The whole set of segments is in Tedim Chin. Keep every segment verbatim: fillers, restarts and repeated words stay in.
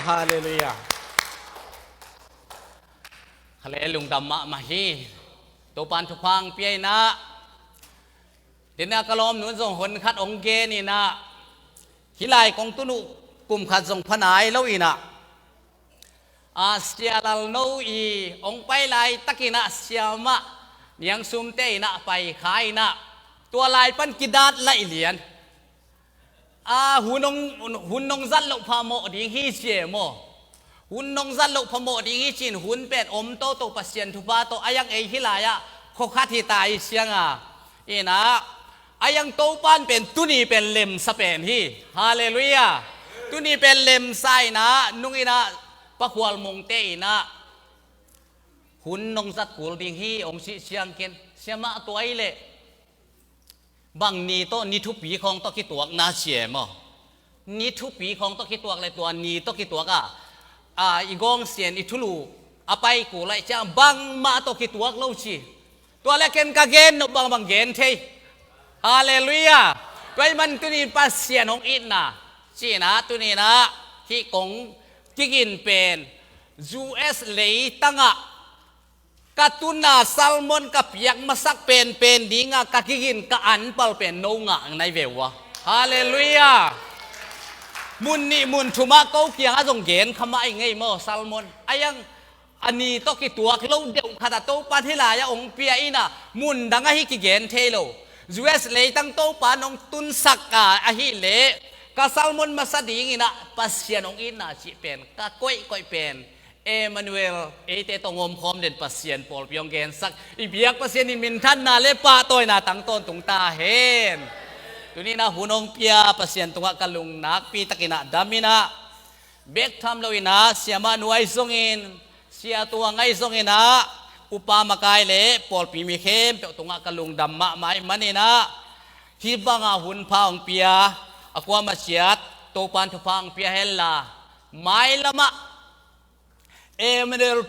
Halleluiah. Kha le lungdam mahmah hi. Topan thupha hong pia in ah, dena ka lawmnu'n zong hon khat hong gen in ah, hih lai kong tun uh kum khat zong pha nai lo in ah, a, Sia Lalno i hong pai laitakin ah siamah Niang Sumte in ah pai kha in ah, tua lai pan kidat laih lian. A, hun hong, hun hong zat loh phamawh ding hi ci e maw? Hun hong zat loh phamawh ding hi ci-in hun pen om toto Pasian thupha tawh a yang ei hih lai-ah khua khat hi ta hi ciang a. In ah, a yang Topan pen tuni pen lemsa pen hi. Halleluiah. Tuni pen lemsa in ah, nung in ah, Pa Khual Mungte in ah, hun hong zat kul ding hi hong cih ciang ken, siamah, tua hi leh bang ni tawh, ni thupi khawng tawh kituak na ci e maw? Ni thupi khawng tawh kituak leh tua ni tawh kituak a, a, i gawngsian, i thulu a pai kul ahih ciang bangmah tawh kituak lo ci. Tua leh ken ka gen nop bangbang gen thei. Halleluiah. Tua ahih man tuni Pasian hong itna ci-in ah, tuni in ah hih kong kigin pen U S leitangah ka tun a sermon ka piak masak penpen dingah ka kigin ka anpal pen no ngah na hi ve uh a. Halleluiah. Mun nih mun thumah ko kiangah zong gen kha mah ing ei maw sermon. A yang a ni tawh kituak lo deuh khat a Topan hih lai-ah hong pia in ah, mun dangah hih kigen thei lo. U S leitang Topan hong tunsak a, ahih leh ka sermon masa ding in ah Pasian hong itna cih pen ka koihkoih pen Emmanuel, eite tawh hong omkhawm den Pasian pawlpi hong gensak i biak Pasian in minthanna leh pahtawina tang tawntung ta hen. Tuni in ah hun hong pia Pasian tungah ka lung nakpi takin ah dam in ah, bek tham lo in ah, siamah nu ahi zongin, Sia Tuang ahi zongin ah, upa makai leh pawlpi mi khempeuh tungah ka lungdam mahmah ahih manin ah, hih banga hun pha hong pia, a kuamah ciat Topan thupha hong pia henla, mailamah Emmanuel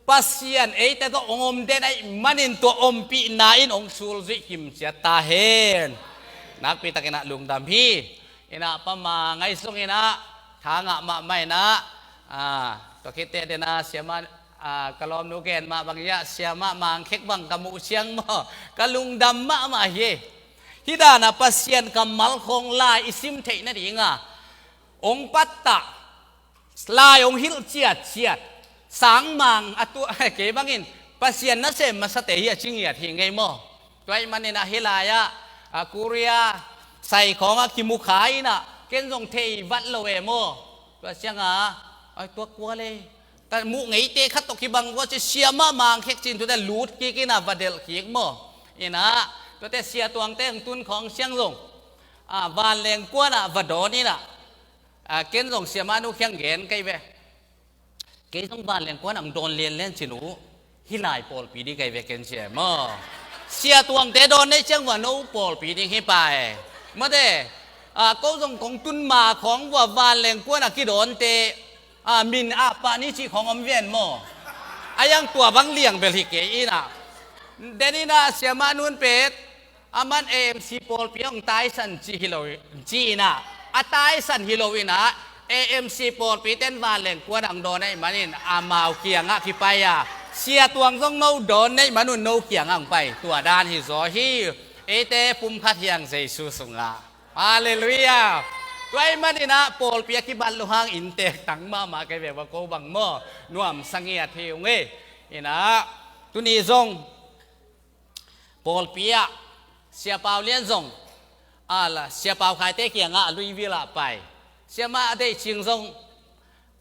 Pasian eite tawh hong om den ahih manin tua ompihna in hong sulzuih kimciat ta hen. Nakpi takin ah lungdam hi. In ah, Pa Mang ahi zongin ah, tha ngah mahmah in ah, a, tua khit teh den a siamah, a, ka lawmnu gen mah bang hi a, siamah Mang Khek bang ka muh ciang maw, ka lungdam mahmah hi. Hih dan a Pasian kammal khawng lai i sim theih nading a hong pattah, lai hong hilh ciatciat, sangmang a tuah, kei bangin Pasian nasem masate hi a ci ngiat hi ing ei maw? Tua ahih manin ah hih lai-ah, a, Korea sai khawngah kimu kha in ah, ken zong thei vat lo e maw? Tua ciang a, ai, tua kua lei, ka muh ngeite khat tawh kibang kua ci, siamah Mang Khek ci-in tuate lut kik in ah va delh kik maw? In ah, tuate Sia Tuangte hong tun khawng ciang zong, a, vanleng kuan ah va dawn in ah, a, ken zong siamah nu kiang gen ka hi ve. Kei zong vanleng kuan ah hong dawn lianlian ci-in uh, hih lai pawlpi ding ka hi ve ken ci e maw? Sia Tuangte dawn na hih ciang vua no pawlpi ding hi pah e. Mate, a, ko zong kong tun ma khawng vua vanleng kuan ah kidawnte, a, min ah pah ni cih khawng om ven maw? A yang tua bang liang bel hi kei in ah. Den in ah siamah nu'n pet, aman A M C pawlpi hong taisan ci hi lo, ci in ah, a taisan hi lo in ah, A M C pawlpite'n vanleng kuan ah hong dawn ahih manin amau kiangah kipai a, Sia Tuang zong no dawn na hih man un no kiangah hong pai. Tua dan hi zaw hi. Eite pumkhat hi hang Jesu sungah. Halleluiah. Tua ahih manin ah pawlpi a kibat lo hang innteek tang mahmah ka hi ve ua, ko bang maw, nuamsa ngiat hi ung e. In ah, tuni zong pawlpi ah Sia Pau Lian zong, a la, Sia Pau Khaite kiangah Louisville ah pai. Siamah a Deih Cing zong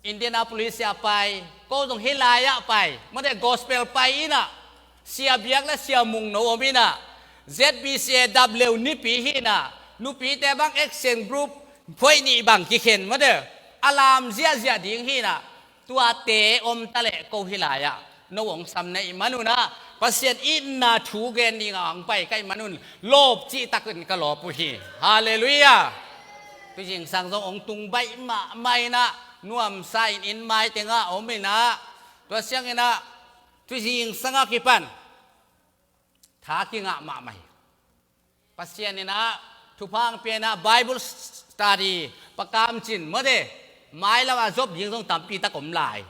Indianapolis ah pai. Ko zong hih lai-ah pai. Mate, gospel pai in ah, Sia Biak leh Sia Mung no om in ah, Z B C A W nipi hi in ah, nupite bang action group phuaih nih bang kikhen, mate, a lam ziahziah ding hi in ah, tuate om ta leh ko hih lai-ah no hong sam na hih man un ah, Pasian itna thu gen dingah hong pai ka hih man un lawp cih takin ka lawp uh hi. Halleluiah. Tuizingsang zong hong tung baih mahmah in ah, nuamsa in inn mai tengah om in ah, tua ciangin ah tuizingsang a kipan tha kingah mahmah hi. Pasian in ah thupha hong pia in ah Bible study, Pa Kam Cin, mate, Mailam a zop ding zong tampi tak om lai.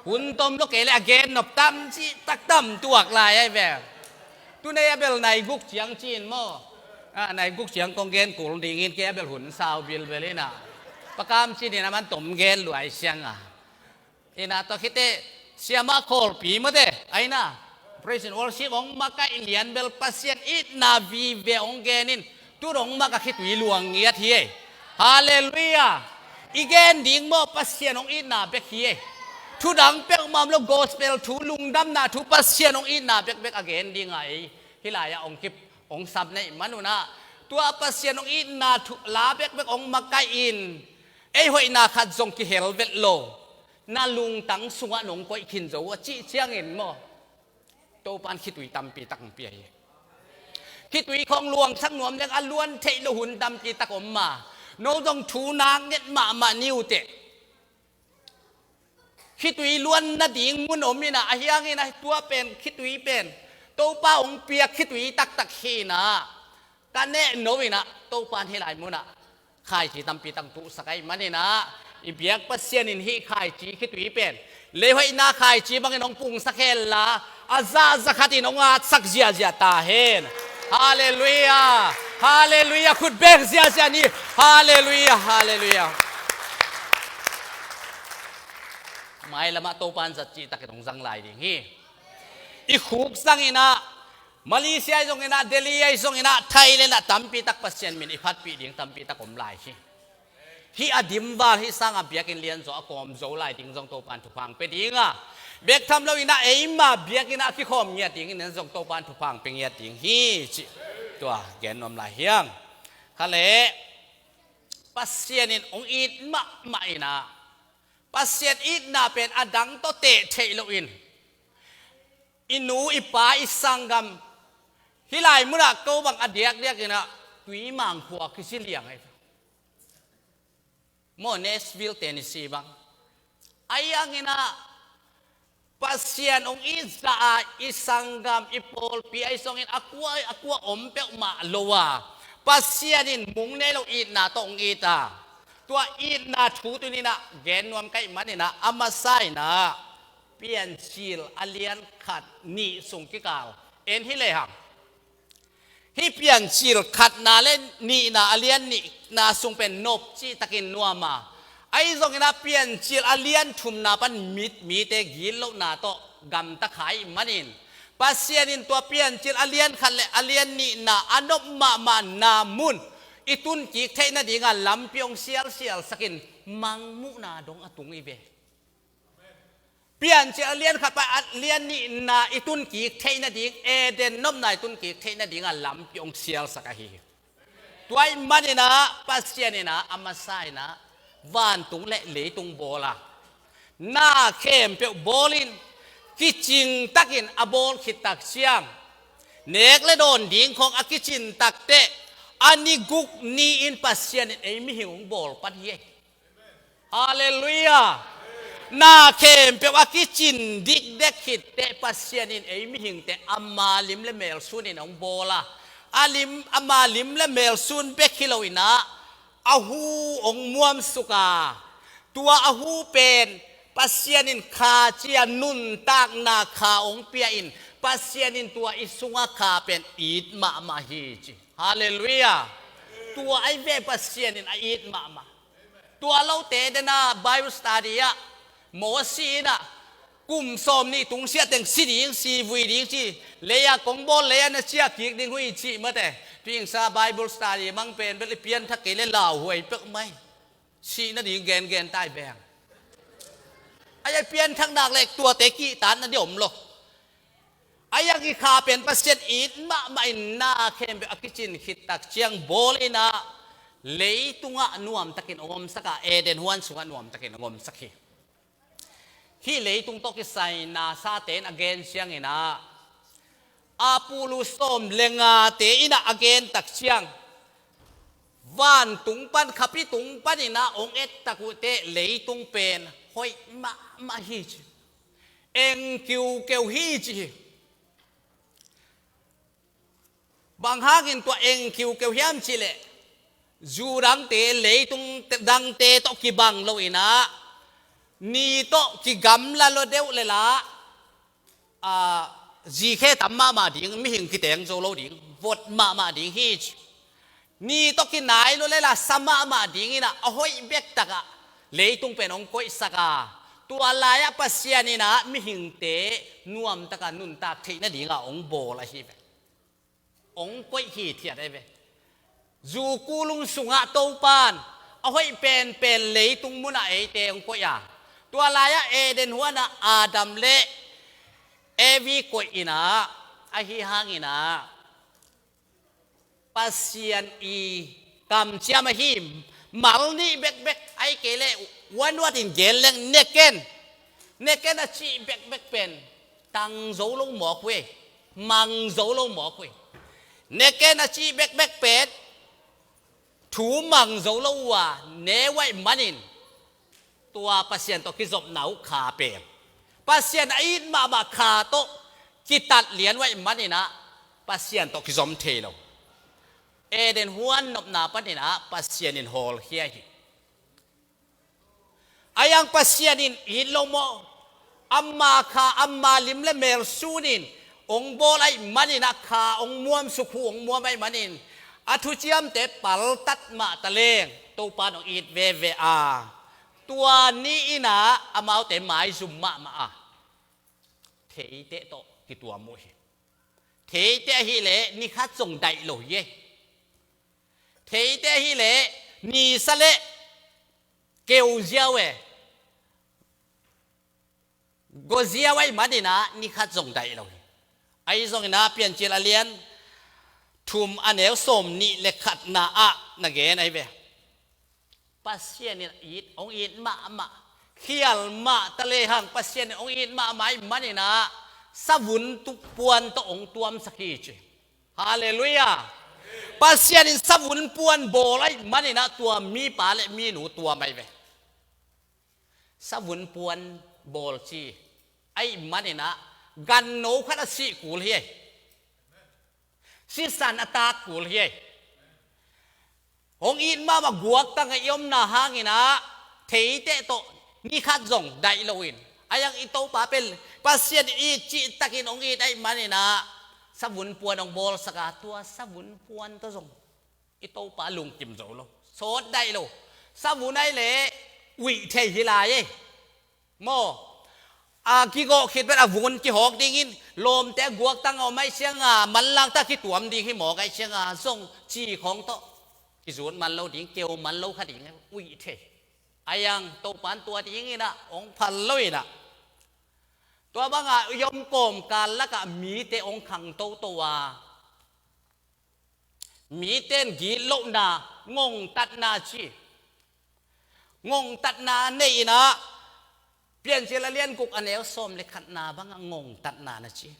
Hun tom lo kei le a gen nop tam cih tak tam tuak lai ahi ve. Tunei a bel nai guk ciang ci-in maw. Ah, nai guk ciang kong gen kul dingin kei a bel hun sau bilbel ina. Pa Kam Cin in a man tom gen luai siang a. Ina tua khite siamah Kawlpi mate, a ina praise and worship hong makaih lian bel Pasian itna vive hong genin, tu dong maka khitui luang ngiat hi ei. Halleluiah. I gen ding maw Pasian hong itna bek hi ei. Thu dang peuhmah om lo, gospel thu, lungdamna thu, Pasian hong itna bekbek a gen ding a ei. Hih lai-ah hong kip hong sap neih man unah, tua Pasian hong itna thu la bekbek hong makaih in, ei hoihna khat zong kihel vet lo. Na lungtang sungah nong koih khin zo a cih ciangin maw, Topan khitui tampi tak hong pia hi. Khitui khawng luangsak nuam leng a luan theih lo hun tampi tak om ma. No zong thu nak nget mahmah ni uh teh. Khitui luan nading mun om ina, ahi hangin a tua pen khitui pen Topa hong piak khitui taktak hi ina. Ka neh no ina, Topan hih lai munah khaici tampi tak tuhsak ahih man ina, i biak Pasian in hih khaici khitui pen leihoihna khaici bangin hong pungsak hen la, a zahzah khatin hong atsak ziahziah ta hen. Halleluiah. Halleluiah. Khut bek ziahziah ni. Halleluiah. Halleluiah. Mailamah Topan zat cihtakin hong zang lai ding hi. I khuk zang ina, Malaysia ahi zong ina, Delhi ahi zong ina, Thailand ah tampi tak Pasian min i phatpih ding tampi tak om lai hi. Hih a dimval hih sanga biakinn lian zaw a kawm zo lai ding zong Topan thupha hong pia ding a, bek tham lo ina eima biakinn ah a kikhawm ngiat dingin zong Topan thupha hong pia ngiat ding hi cih tua gen nuam lai hi hang. Kha leh Pasian in hong it mahmah ina, Pasian itna pen a dang tawh teh theih loin, i nu, i pa, i sanggam, hih lai munah ko bang a diakdiak inah Tuimang khua kici liang ahi. Maw, Nashville, Tennessee bang. Ahi hang inah Pasian hong it zah a, i sanggam, i pawlpi ahi zongin a kua, a kua om peuhmah lo a, Pasian in mung nei lo itna tawh hong it a. Tua itna thu tuni inah gen nuam ka hih man inah a masa inah Piancil a lian khat nih sung kikal en hi lehang, hih Piancil khatna le nihna a lian nihna sung pen nop cihtakin nuam a, ahi zongin a Piancil a lian thumna pan mit mite gitlohna tawh gamta kha ahih manin, Pasian in tua Piancil a lian khat le a lian nihna a nop mahmahna mun i tunkik theih nadinga lampi hong sialsialsakin mangmuhna dong a tung hi ve. Piancil a lian khat pan a lian nihna i tunkik theih nading, Eden nopna i tunkik theih nadinga lampi hong sialsak ahi hi. Tua ahih man inah Pasian inah a masa inah vantung le leitung bawl a, na khempeuh bawlin kicingtakin a bawl khittak ciang, nek le dawn ding khawng a kicin takteh a ni guk ni-in Pasian in ei mihing hong bawl pan hi ei. Halleluiah. Na khempeuh a kicin dikdek khitteh Pasian in ei mihingte ama lim le mel sunin hong bawl a, a lim, ama lim le mel sun bek hi lo inah a hu hong muamsuk a, tua a hu pen Pasian in khaci a nuntakna kha hong pia in, Pasian in tua i sunga kha pen it mahmah hi ci. Halleluiah. Tua ahi ve Pasian in a it mahmah. Tua lote dena Bible study ah Mosi inah kum sawm nih tungsiah teng si ding, si vui ding ci. Lei-a kong bawl, lei-a na ciah kik ding uh hi cih mate. Tuingsa Bible study mang pen bel i pianthak kei le lauhuai pek mai. Sih nading gengen tai beng. Ai, ai pianthak nak le tuate kihtan na di om lo. Ai, a kikha pen Pasian it mahmah in na khempeuh a kicin khittak ciang bawl inah leitungah nuamtakin hong omsak a, Eden huan sungah nuamtakin hong omsak hi. Hih leitung tawh kisai nasate in a gen ciang inah Apollo sawm le ngate inah a gen tak ciang, vantung pan, khapi tung pan inah hong et tak uh teh leitung pen hoih mahmah hi ci. Eng kiukeu hi ci hi. Bang hangin tua eng kiukeu hiam cih leh, zu dangte, leitung dangte tawh kibang lo in ah, ni tawh kigamla lo deuh le lah, a, zikhe tam mahmah ding, mihing kiteng zo lo ding, vot mahmah ding hi ci. Ni tawh kinai lo le lah sa mahmah ding in ah, a hoih bek tak ah leitung pen hong koihsak a, tua lai-ah Pasian in ah mihingte nuamtak a nuntak theih nading a hong bawl ahi ve. Hong koih hithiat ahi ve. Zu kulung sungah Topan a hoih penpen leitung munah eite hong koih a, tua lai-ah Eden huanah Adam le Evi koih in ah, ahi hangin ah Pasian i kamciam ahi mal nih bekbek, ahih kei leh one word in gen leng neken. Neken a cih bekbek pen tang zo lo mawk uh e, mang zo lo mawk uh e. Neken a cih bekbek pen thu mang zo lo uh a, ne uh ahih manin, tua Pasian tawh kizopna uh kha pen, Pasian a it mahmah kha tawh kitat lian uh ahih manin ah, Pasian tawh kizom thei lo. Eden huan nopna panin ah Pasian in hawlkhia hi. Ahi hang Pasian in it lo maw? Ama kha, ama lim le mel sunin hong bawl ahih manin ah, kha hong muam, sukhu hong muam ahih manin, a thuciamte paltat mah taleng Topan hong it veve a, tua ni in ah amaute maizum mahmah a, theiteh tawh kituam uh hi. Theiteh ahih leh ni khat zong daih lo hi e. Theiteh ahih leh nisa le keu ziau e, go ziau ahih manin ah ni khat zong daih lo hi. Ahi zongin ah Piancil a lian thum a neu sawm nih le khatna ah na gen ahi ve. Pasian in it, hong it mahmah, khial mah ta lehang Pasian in hong it mahmah ahih manin ah savun tu-, puan tawh hong tuamsak hi ci. Halleluiah. Pasian in savun puan bawl ahih manin ah tua mipa le minu tuam ahi ve. Savun puan bawl ci ahih manin ah ganno khat a sih kul hi e. Sisan a tak kul hi e. Hong it mahmah guaktang a i omna hangin ah theiteh tawh ni khat zong daih loin, ahi hang i Topa pen Pasian in it cihtakin hong it ahih manin ah savun puan hong bawlsak a, tua savun puan tawh zong i Topa lungkim zo lo. Sawt daih lo. Savun ahih leh uih thei hi lai e. Maw, a kigawh khit pen a vun kihawk dingin, lawmte guaktang a om ahih ciang a, manlang tak kituam ding hi mawk ahih ciang a, zong ci khawng tawh kizut man lo ding, keu man lo kha ding, uih thei. Ahi hang Topan tua dingin ah hong phal lo in ah, tua bangah i om kawmkal lakah mite hong khang toto a, mite in gitlohna, ngongtatna ci. Ngongtatna nei in ah, Piancil a lian guk a neu sawm le khatna bangah ngongtatna na ci.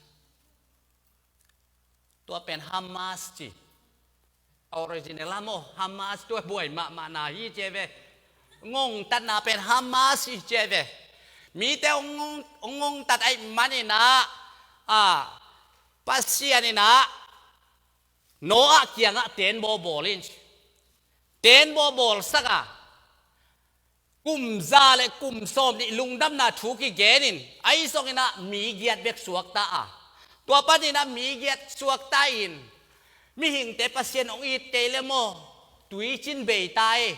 Tua pen Hamas ci. A original ah maw, Hamas tua buai mahmahna hi ci ve. Ngongtatna pen Hamas hi ci ve. Mite hong ngong, hong ngongtat ahih manin ah, a, Pasian in ah Noah kiangah tenbaw bawl in ci. Tenbaw bawlsak a, kum za le kum sawm nih lungdamna thu kigen in, ahi zongin ah mi giat bek suakta a, tua panin ah mi giat suakta in, mihingte Pasian hong it kei le maw, tuicin bei ta e.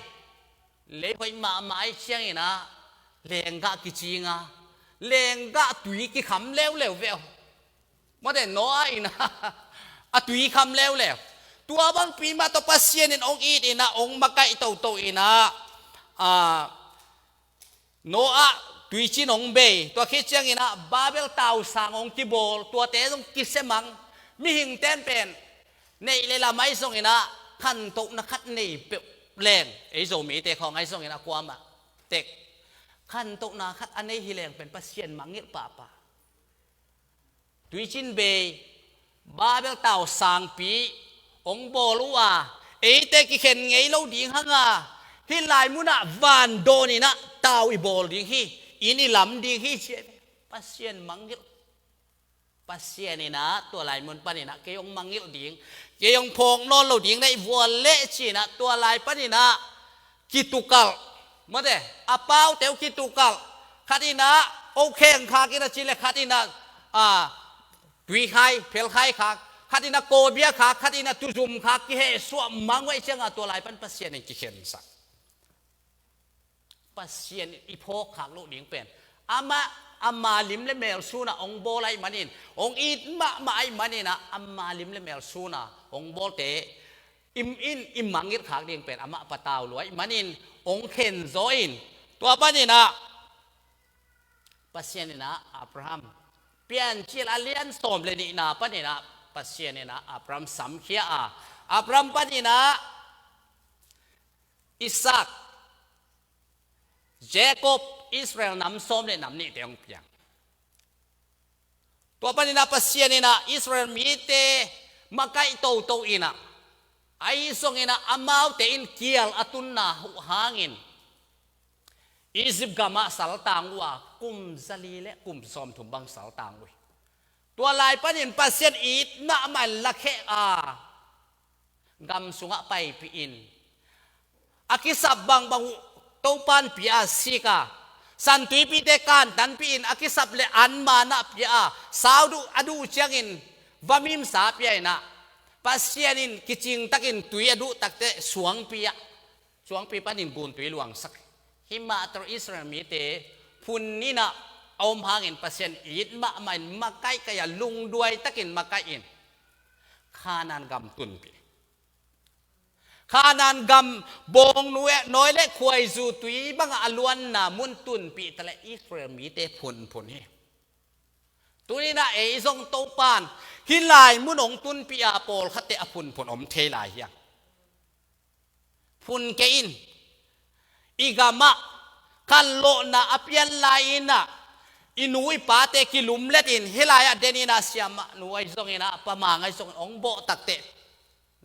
Lei hoih mahmah ahih ciangin ah lenggah kicing a, lenggah tui kikham leuleu ve aw. Mawte Noah in ah a tui kham leuleu. Tua bangpi mah tawh Pasian in hong it in ah, hong makaih toto in ah, a, Noah tuicin hong bei. Tua khit ciangin ah Babel tausang hong kibawl, tuate zong kisemang. Mihingte in pen neih le lamah ahi zongin ah khantohna khat nei peuh leng, ei Zomite khawng ahi zongin ah kuamah tek khantohna khat a nei hi leng pen Pasian mangngilh pahpah. Tuicin bei, Babel tausangpi hong bawl uh a, eite kikhen ngei lo ding hang a, hih lai munah vandawn in ah tau i bawl ding hi, inn i lam ding hi ci. Pasian mangngilh. Pasian in ah tua lai mun panin ah kei hong mangngilh ding, kei hong phawk nawn lo ding na hih vua leh ci-in ah tua lai panin ah kitukalh, mate, a paute uh kitukalh. Khat in ah okheng khak in ah ci leh khat in ah, a, tuikhai, phelkhai khak, khat in ah kawbia khak, khat in ah tuzum khak, kihehsuah mang uh ahih ciangin tua lai pan Pasian in kikhensak. Pasian i phawk khak loh ding pen amah, ama lim le mel sun a hong bawl ahih manin, hong it mahmah ahih manin ah ama lim le mel sun a hong bawlte in i mangngilh khak ding pen amah patau lua ahih manin hong khen zaw in. Tua panin ah Pasian in ah Abraham, Piancil a lian sawm le nihna panin ah Pasian in ah Abraham samkhia a, Abraham panin ah Isaac, Jacob, Israel nam sawm le nam nihte hong piang. Tua panin ah Pasian in ah Israel mite makaih toto in ah, ahi zongin ah amaute in kial a tunna uh hangin Egypt gamah saltang uh a, kum zali le kum sawmthum bang saltang uh hi. Tua lai panin Pasian it mahmah in lakhia a, gam sungah paipih in, a kisap bangbang uh Topan pia a, sik a, santuipite kantanpih in, a kisap le an manah pia a, sau duh a duh ciangin vamimsa pia in ah, Pasian in kicingtakin tui a duh takteh suangpi ah, suangpi panin guntui luangsak. Hih mah tawh Israel mite phun in ah a om hangin Pasian it mahmah in makaihkaih a, lungduai takin makaih in Kanaan gam tunpih. Kanaan gam bawng nawi le khuaizu tui bangah a luanna mun tunpih taleh Israel mite phunphun hi. Tuni-in ah ei zong Topan hih lai mun hong tunpih a, pawlkhatte a phunphun om thei lai hiam? Phun kei in. I gamah khanlawhna a pian lai-in ah i nu i pate kilumlet in, hih lai-ah den in ah siamah nu ahi zongin ah, pa mang ahi zongin hong bawh takteh,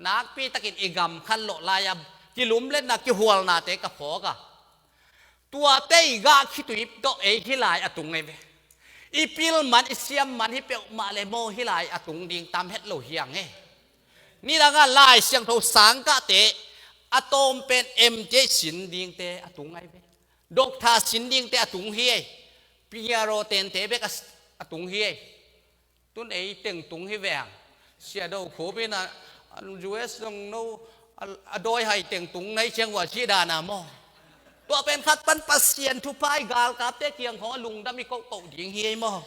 nakpitakin i gam khanlawh lai-a kilumletna, kihualnate ka phawk a, tuate i gah khitui tawh ei hih lai a tung ahi ve. I pil man, i siam man hi peuhmah leh maw, hih lai a tung ding tam het lo hi hang e. Nidangah Lai Siangtho sangkahte a tawm pen M T sin dingte a tung ahi ve. Doctor sin dingte a tung hi ei. P R O tente bek a, a tung hi ei. Tun ei teng tung hi ve hang. Sia Do Khup in ah, U S zong no, a, a dawi hai teng tung na hih ciang uh a cih dan a maw. Tua pen khat pan Pasian thupha i galkapte kiang khawng a lungdam i kohkoh ding hi ei maw.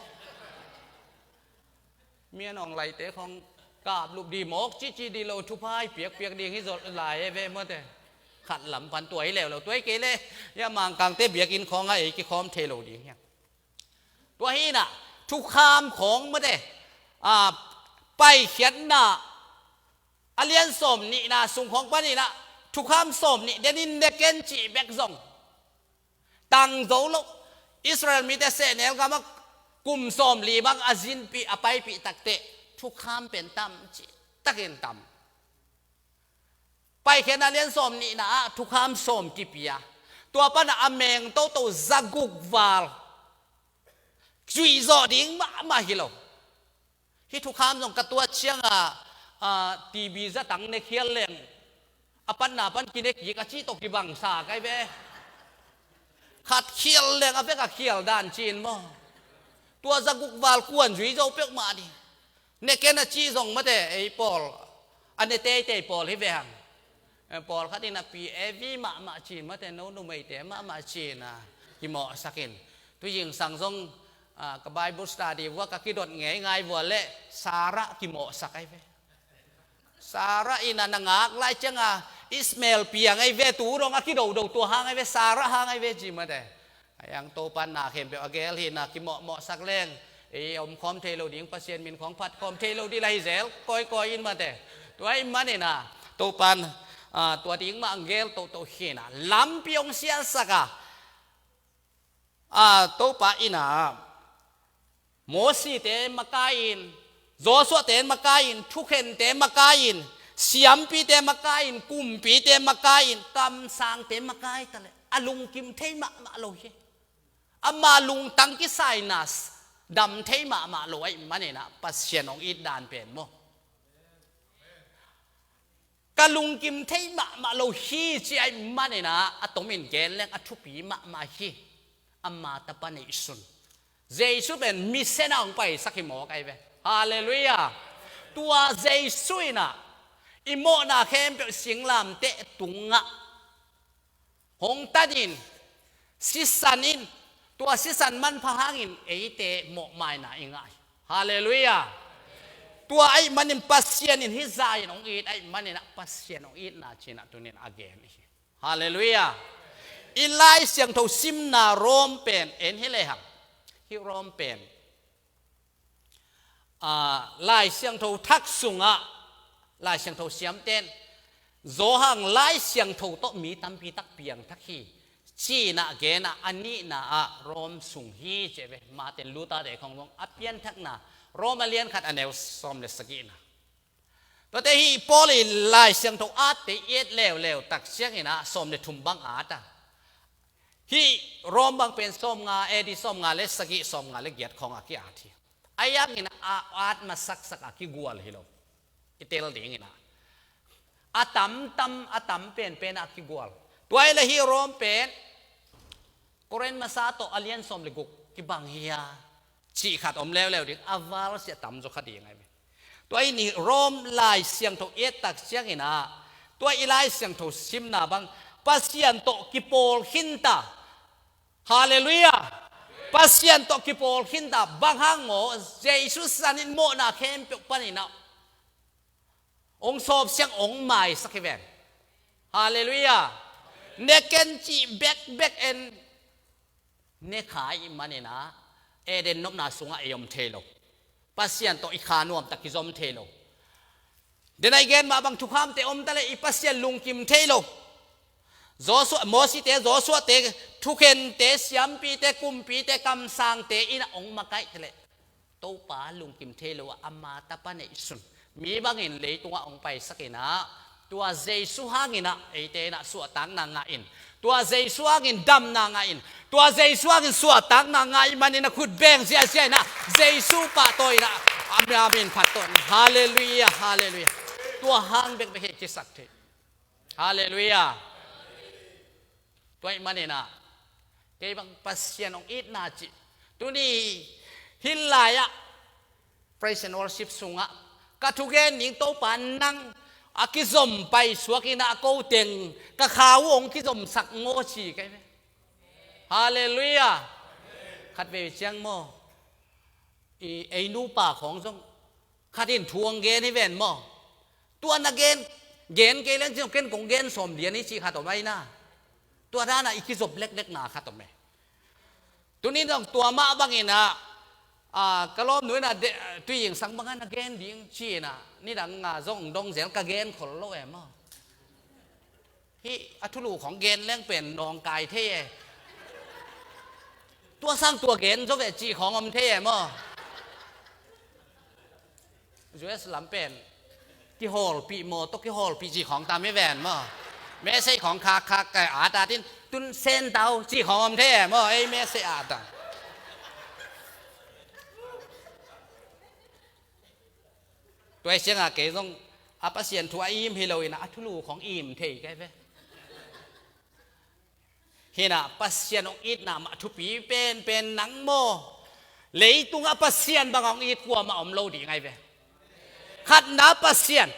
Mian awng laite khawng kaplup di mawk cici di lo, thupha i piakpiak ding hi zaw lai e ve mawte. Khat lam pan tua hi leuleu, tua hi kei leh hia Mangkangte biakinn khawngah ei kikhawm thei lo ding hi hang. Tua hi in ah thukham khawng mawte, a, Paikhiatna a lian sawm nihna sung khawng panin ah thukham sawm nih den in ne ken cih bek zong tang zo lo. Israel mite sehnel gamah kum sawmli bang a zinpih, a paipih takteh thukham pen tam cih takin tam. Paikhiatna lian sawm nihna ah thukham sawm kipia. Tua panah a meng toto zaguk val zuihzawh ding mahmah hi lo. Hih thukham zong ka tuat ciangah, a, T B zatang ne khial leng, a panna pan kine kik a cih tawh kibangsa kai ve. Khat khial leng a vek a khial dan ci-in maw. Tua zaguk val kuan zui zo peuhmah ding. Ne ken a cih zong mate, ei pawl a ne teitei pawl hi ve hang. Eh, pawlkhat in a pi evi mahmah ci-in mate, no numeite mahmah ci-in a kimawhsak in. Tu zingsang zong, ah, ka Bible study vua ka kidot ngeingai vua leh Sarah kimawhsak ahi ve. Sarah in a na ngak lai ciangah Ishmael piang ahi ve, tu dong a kidodo tua hang ahi ve, Sarah hang ahi ve ci mate. Ahi hang Topan na khempeuh a gel hi in a kimawhmawhsak leng ei a omkhawm thei lo ding, Pasian min khawng phatkhawm thei lo ding lah hi zel kawikawi in mate. Tua ahih manin a Topan, a, tua ding mah a gel toto hi in a lampi hong siansak a, a, Topa in a Mosite makai in, Joshua-te makai in, thukhente makai in, siampite makai in, kumpite makai in, kamsangte makai taleh a lungkim thei mahmah lo hi. Ama lungtang kisaina s-, Dam thei mahmah lo ahih manin ah Pasian hong it dan pen maw, ka lungkim thei mahmah lo hi ci ahih manin ah a tomin gen leng a thupi mahmah hi. Ama tapa neihsun Jesu pen misen ah hong paisak hi mawk ahi ve. Halleluiah. Tua Jesu in ah i mawhna khempeuh singlamteh tungah hong tan in, sisan in, tua sisan manpha hangin eite mawhmaina i ngah hi. Halleluiah. Tua ahih manin Pasian in hih zah in hong it ahih manin ah Pasian hong itna ci-in ah tuni-in a gen hi. Halleluiah. I Lai Siangtho simna Rom pen en hi lehang, hih Rom pen, a, Lai Siangtho thak sungah, Lai Siangtho siamten Johan Lai Siangtho tawh mi tampi tak piangthak hi ci-in ah gen ah, a nihna ah Rom sung hi ci ve. Mate, Lutate khong zong a pianthakna, Rom a lian khat a neu sawm le sagihna. Tuate hih Paul in Lai Siangtho atte i et leuleu tak ciangin ah sawm le thum bang at a, hih Rom bang pen sawmnga, A D sawmnga le sagih, sawmnga le giat khawng a ki-at hi. Ahi hangin a at masaksak a kigual hi lo. I tel dingin ah a tamtam, a tam penpen a kigual. Tua hi leh hih Rom pen Korin masa tawh a lian sawm le guk kibang hi a, cih khat om leuleu ding, a val sia tamzaw kha ding ahi ve. Tua i Rom Lai Siangtho i et tak ciangin ah, tua i Lai Siangtho simna bang Pasian tawh kipawl khinta. Halleluiah. Pasian tawh kipawl khinta. Bang hang maw, Jesu sisan in mawhna khempeuh panin ah hong sawpsiang, hong maisak hi ven. Halleluiah. Ne ken cih bekbek en ne kha ahih manin ah Eden nopna sungah ei om thei lo. Pasian tawh i kha nuamtak kizom thei lo. Dena i gen mah bang thukhamte om ta leh i Pasian lungkim thei lo. Joshua, Mosite, Joshuate, thukhente, siampite, kumpite, kamsangte in ah hong makaih ta leh Topa lungkim thei lo a, ama tapa neihsun mi bangin leitungah hong paisak in ah, tua Jesu hangin ah eite in ah suahtakna ngah in, tua Jesu hangin damna ngah in, tua Jesu hangin suahtakna ngah ahih manin a khut beng ziahziah in ah Jesu pahtawi in ah a min phattuam. Halleluiah, halleluiah. Tua hang bekbek hi kisak thei. Halleluiah. Tua ahih manin ah kei bang Pasian hong itna cih, tuni hih lai-ah praise and worship sungah ka thugen ding, Topa nang a kizom paisuak in ah ko teng ka kha uh hong kizomsak ngaw ci kei ve. Halleluiah. Khatvei ciang maw, i ei nupa khawng zong khat in thu hong gen hi ven maw. Tua na gen, gen kei leng ci zong ken kong gen sawm lian hi cih khat om ahi na. Tua dan ah i kizop leklekna khat om e. Tuni zong tua mah bangin ah, a, ka lawmnu in ah de, Tuizingsang bang ah na gen ding ci-in ah nidang ah zong dong zel, ka gen khol lo e maw. Hih a thulu khawng gen leng pen nawngkai thei e. Tua sang tua gen zaw ve cih khawng om thei e maw. U S lam pen kihawlpih maw, tawh kihawlpih cih khawng tam hi ven maw. Message khawng khakkhak kai at at in tun send tau cih khawng om thei e maw, ei message at a. Tua hi ciangah kei zong a Pasian thu a im hi loin ah a thulu khawng im thei kei ve. Hi in ah Pasian hong itna mah thupi penpen nang maw. Leitungah Pasian bang hong it kuamah om lo ding ahi ve. Khatna Pasian,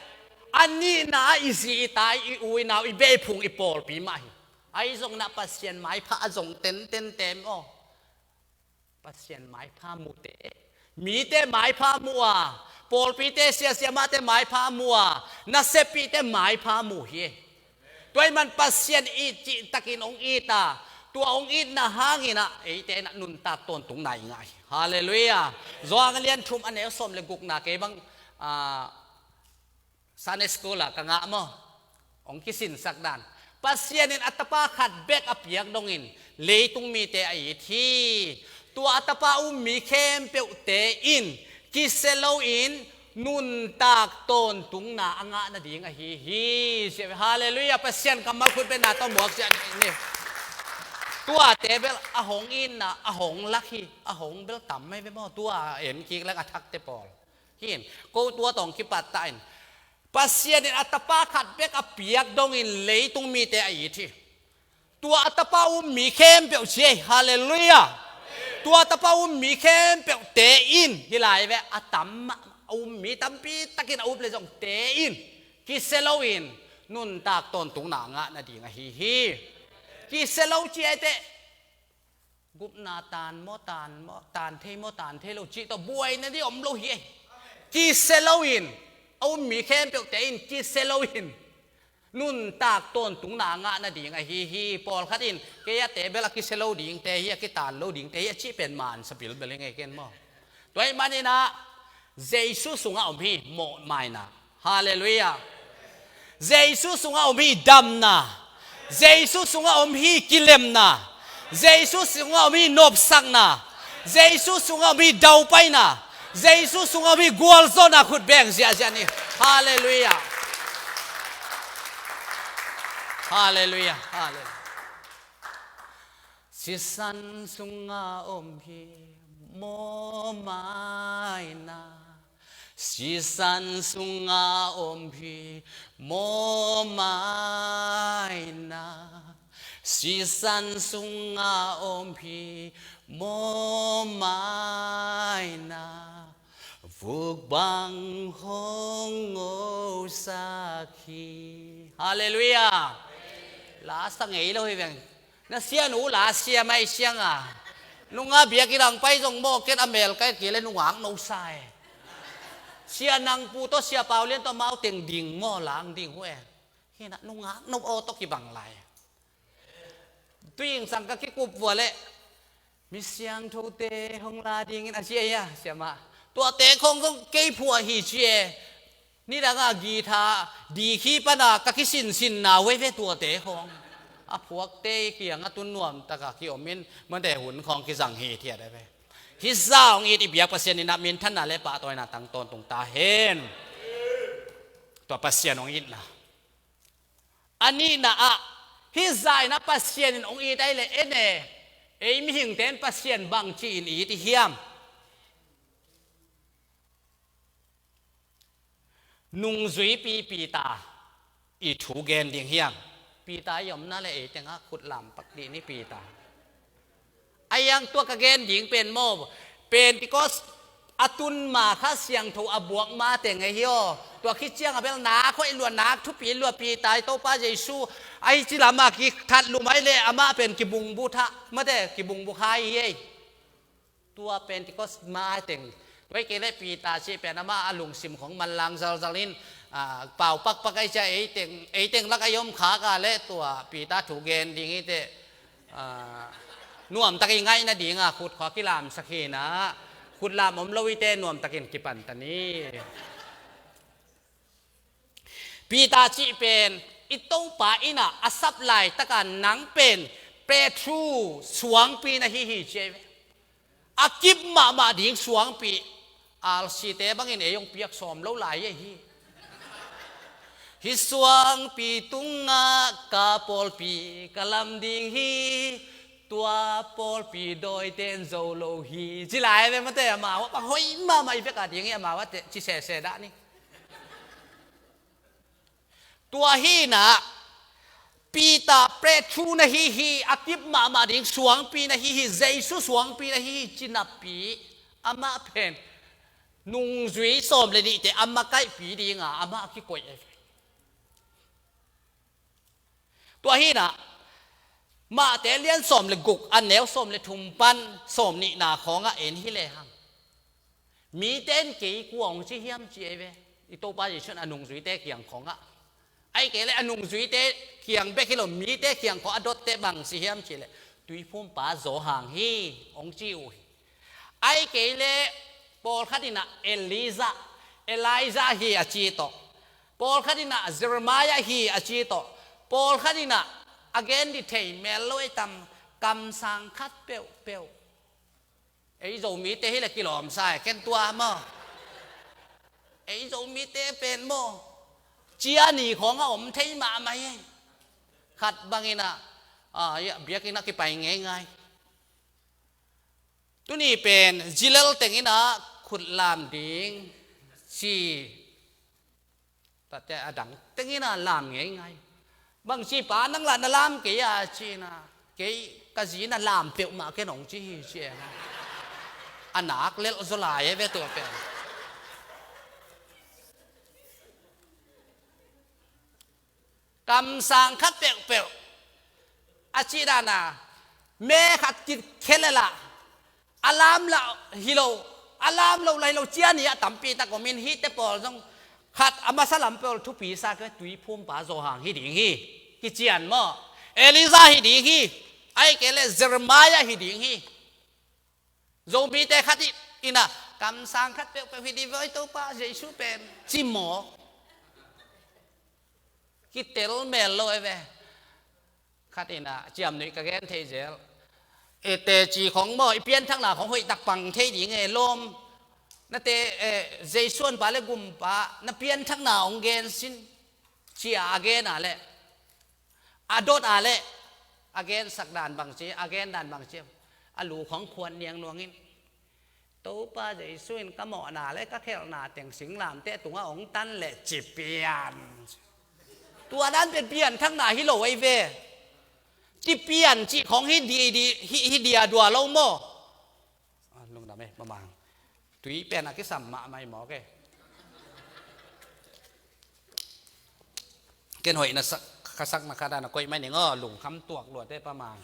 a nihna ah i zi i ta, i u i nau, i beh i phung, i pawlpi mah hi. Ahi zongin ah Pasian maipha a zong tenten tem aw. Pasian maipha mute, mite maipha mu a, pawlpite, siasia mahte maipha mu a, naseppihte maipha mu hi. Tua ahih man Pasian it cihtakin hong it a, tua hong itna hangin ah eite in ah nuntak tawntungna i ngah hi. Halleluiah. Johan a lian thum a neu sawm le gukna kei bang, ah, Sunday school ah ka ngah maw, hong kisinsak dan. Pasian in a tapa khat bek a piak dongin leitung mite a it hi. Tua a tapa um mi khempeuhte in kisia loin nuntak tawntungna a ngah nading ahi hi. Halleluiah. Pasian kammal khut bengna tawh muak ciat ni. Tuate bel a hong itna, a hong lak hi, a hong bel tam mai ve maw, tua en kik leng a thakte pawl. Hi in, ko tua tawh kipat ta in. Pasian in a tapa khat bek a piak dongin leitung mite a it hi. Tua a tapa um mi khempeuh ci ei, halleluiah. Tua a tapa um mi khempeuhte in, hi lai ve, a tam, a um mi tampi takin a up le zongte in, kisia loin, nuntak tawntungna ngah nading ahi hi. Kisia lo ci ei teh, gupna tan maw, tan maw, tan thei maw, tan thei lo cih tawh buaina ding om lo hi ei. Kisia loin, a um mi khempeuhte in kisia loin, nuntak tawntungna ngah nading ahi hi. Pawlkhat in, kei a te bel a kisia lo dingte hi, a kitan lo dingte hi, a cih pen mansa bilbel hi ngei ken maw. Tua ahih manin ah, Jesu sungah om hi mawhmaina. Halleluiah. Jesu sungah om hi damna. Jesu sungah om hi kilemna. Jesu sungah om hi nopsakna. Jesu sungah om hi daupaina. Jesu sungah om hi gualzawhna, khut beng ziahziah ni. Halleluiah. Halleluiah. Halleluiah. Sisan sungah om hi mawhmaina. Sisan sungah om hi mawhmaina. Sisan sungah om hi mawhmaina. Vuk bang hong ngosak hi. Halleluiah. La sa ngei lo hi veng. Na sianu la sia mai siang a. Nungak biakinn ah pai zong maw, ken a mel kai kei le nungak no sa e. Sia Nang Pu tawh, Sia Pau Lian tawh amau teng ding maw, lang ding uh e. Hi in ah nungak no aw tawh kibang lai. Tui ing sang ka kikup vua leh, mi siangthote hong la dingin a ci ei a, siamah. Tuate khong zong kei phuah hi ci e. Nidang a guitar dikhi pana ka kisinsinna uh ei ve tuate khong. A phuakte kiangah tun nuamtaka kiom in, mate hun khong kizang hithiat ei ve. Hih zah hong it i biak Pasian in ah minthanna le pahtawina tang tawntung ta hen. Tua Pasian hong itna. A nihna ah, hih zah in ah Pasian in hong it ei leh en e, ei mihingte in Pasian bangci in it i hiam? Nungzuipi Peter i thu gen ding hiam? Peter i omna le ei tengah khut lam pak dih ni Peter. A hiang tua ka gen ding pen maw, Pentecost a tun ma Kha Siangtho a buak ma teng ahi aw. Tua khit ciang a bel nak hoih lua, nak thupi lua Peter i Topa Jesu ahi ci lam a kithat lum ai leh amah pen kibungbu tha, mate kibungbu kha hi ei. Tua Pentecost ma teng. Tua hi kei leh Peter cih pen amah a lungsim khong manlang zalzal in, ah, pau pakpak ai cia ei teng, ei teng lak a i om khak a leh tua Peter thu gen ding hi teh, ah, nuamtak i ngaih nading a khut khua kilamsak hi in ah, khut lam om lo hi teh nuamtakin kipan ta ni. Peter cih pen i Topa in ah a sap laitak a nang pen Petru suangpi na hi hi ci ei ve. A kip mahmah ding suangpi. Alsite bangin ei hong piak sawm lo lai ei hi. Hih suangpi tungah ka pawlpi ka lam ding hi. Tua pawlpi dawite in zo lo hi ci lai ve, mate, amau a hoih mahmah i bek a ding hi, amau a teh ci sese dah ni. Tua hi in ah, Peter Petru na hi hi, a kip mahmah ding suangpi na hi hi, Jesu suangpi na hi hi ci napi, amah pen nungzui sawm le nihte a makaihpi ding a amah a kikoih ei. Tua hi in ah, Mate lian sawm le guk, a neu sawm le thum pan sawm nihna khawngah en hi lehang, mite in kei kua hong ci hiam ci ei ve. I Topa Jesu in a nungzuite kiang khawngah, ahih kei leh a nungzuite kiang bek hi lo, mite kiang khawng a dotte bang ci hiam cih leh, Tuiphumpa Johan hi hong ci uh hi. Ahih kei leh pawlkhat in ah Elijah, Elijah hi a ci tawh, pawlkhat in ah Jeremiah hi a ci tawh, pawlkhat in ah a gen ding thei mel lo ei tam, kamsang khat peuhpeuh. Ei Zomite hi leh kilawmsa e, ken tua maw. Ei Zomite pen maw, cia ni khawng a om thei mahmah hi. Khat bangin ah, a, biakinn ah kipai ngeingai. Tuni pen zilel teng in ah khut lam ding ci, tate a dang teng in ah lam ngeingai. Bangci pa nang lah na lam kei a ci-in ah, kei ka zi na lam peuhmah ken hong ci hi ci e. A nak lelh zaw lai e ve tua pen. Kamsang khat peuhpeuh a cih dan a, me khat kikhel lel a, a lam lah hi lo, a lam lo lah hi lo, cian hi a tampi tak om in, hihte pawl zong khat a masa lam pawl thupi sa kei, tuiphumpa Johan hi ding hi, kician maw, Elijah hi ding hi, ahih kei leh Jeremiah hi ding hi. Zomite khat in ah, kamsang khat peuhpeuh hi ding ve, oi Topa Jesu pen, ci mawk. Kitel mel lo e ve. Khat in ah ciamnuih ka gen thei zel. E, teci khong maw, i pianthakna khong hoih tak pang thei ding e, lawm. Na te, e, Jesu honpa le gumpa, na pianthakna hong gen sin, ci a a gen a leh, a dot a leh, a gensak dan bangci, a gen dan bangci, a lu khong khuan niangnuang in, Topa Jesu in ka mawhna le ka khelhna teng singlamteh tungah hong tan leh ci pian. Tua dan pen pianthakna hi lo ahi ve. Ci pian cih khong hi di, di, hi, hi dia dua lo maw. A, lungdam e, mamang. Tui pen a kisam mahmah hi mawk e. Ken hoih na sak, ka sakna khat a na koih mai ning aw, lungkham tuak luat e, Pa Mang.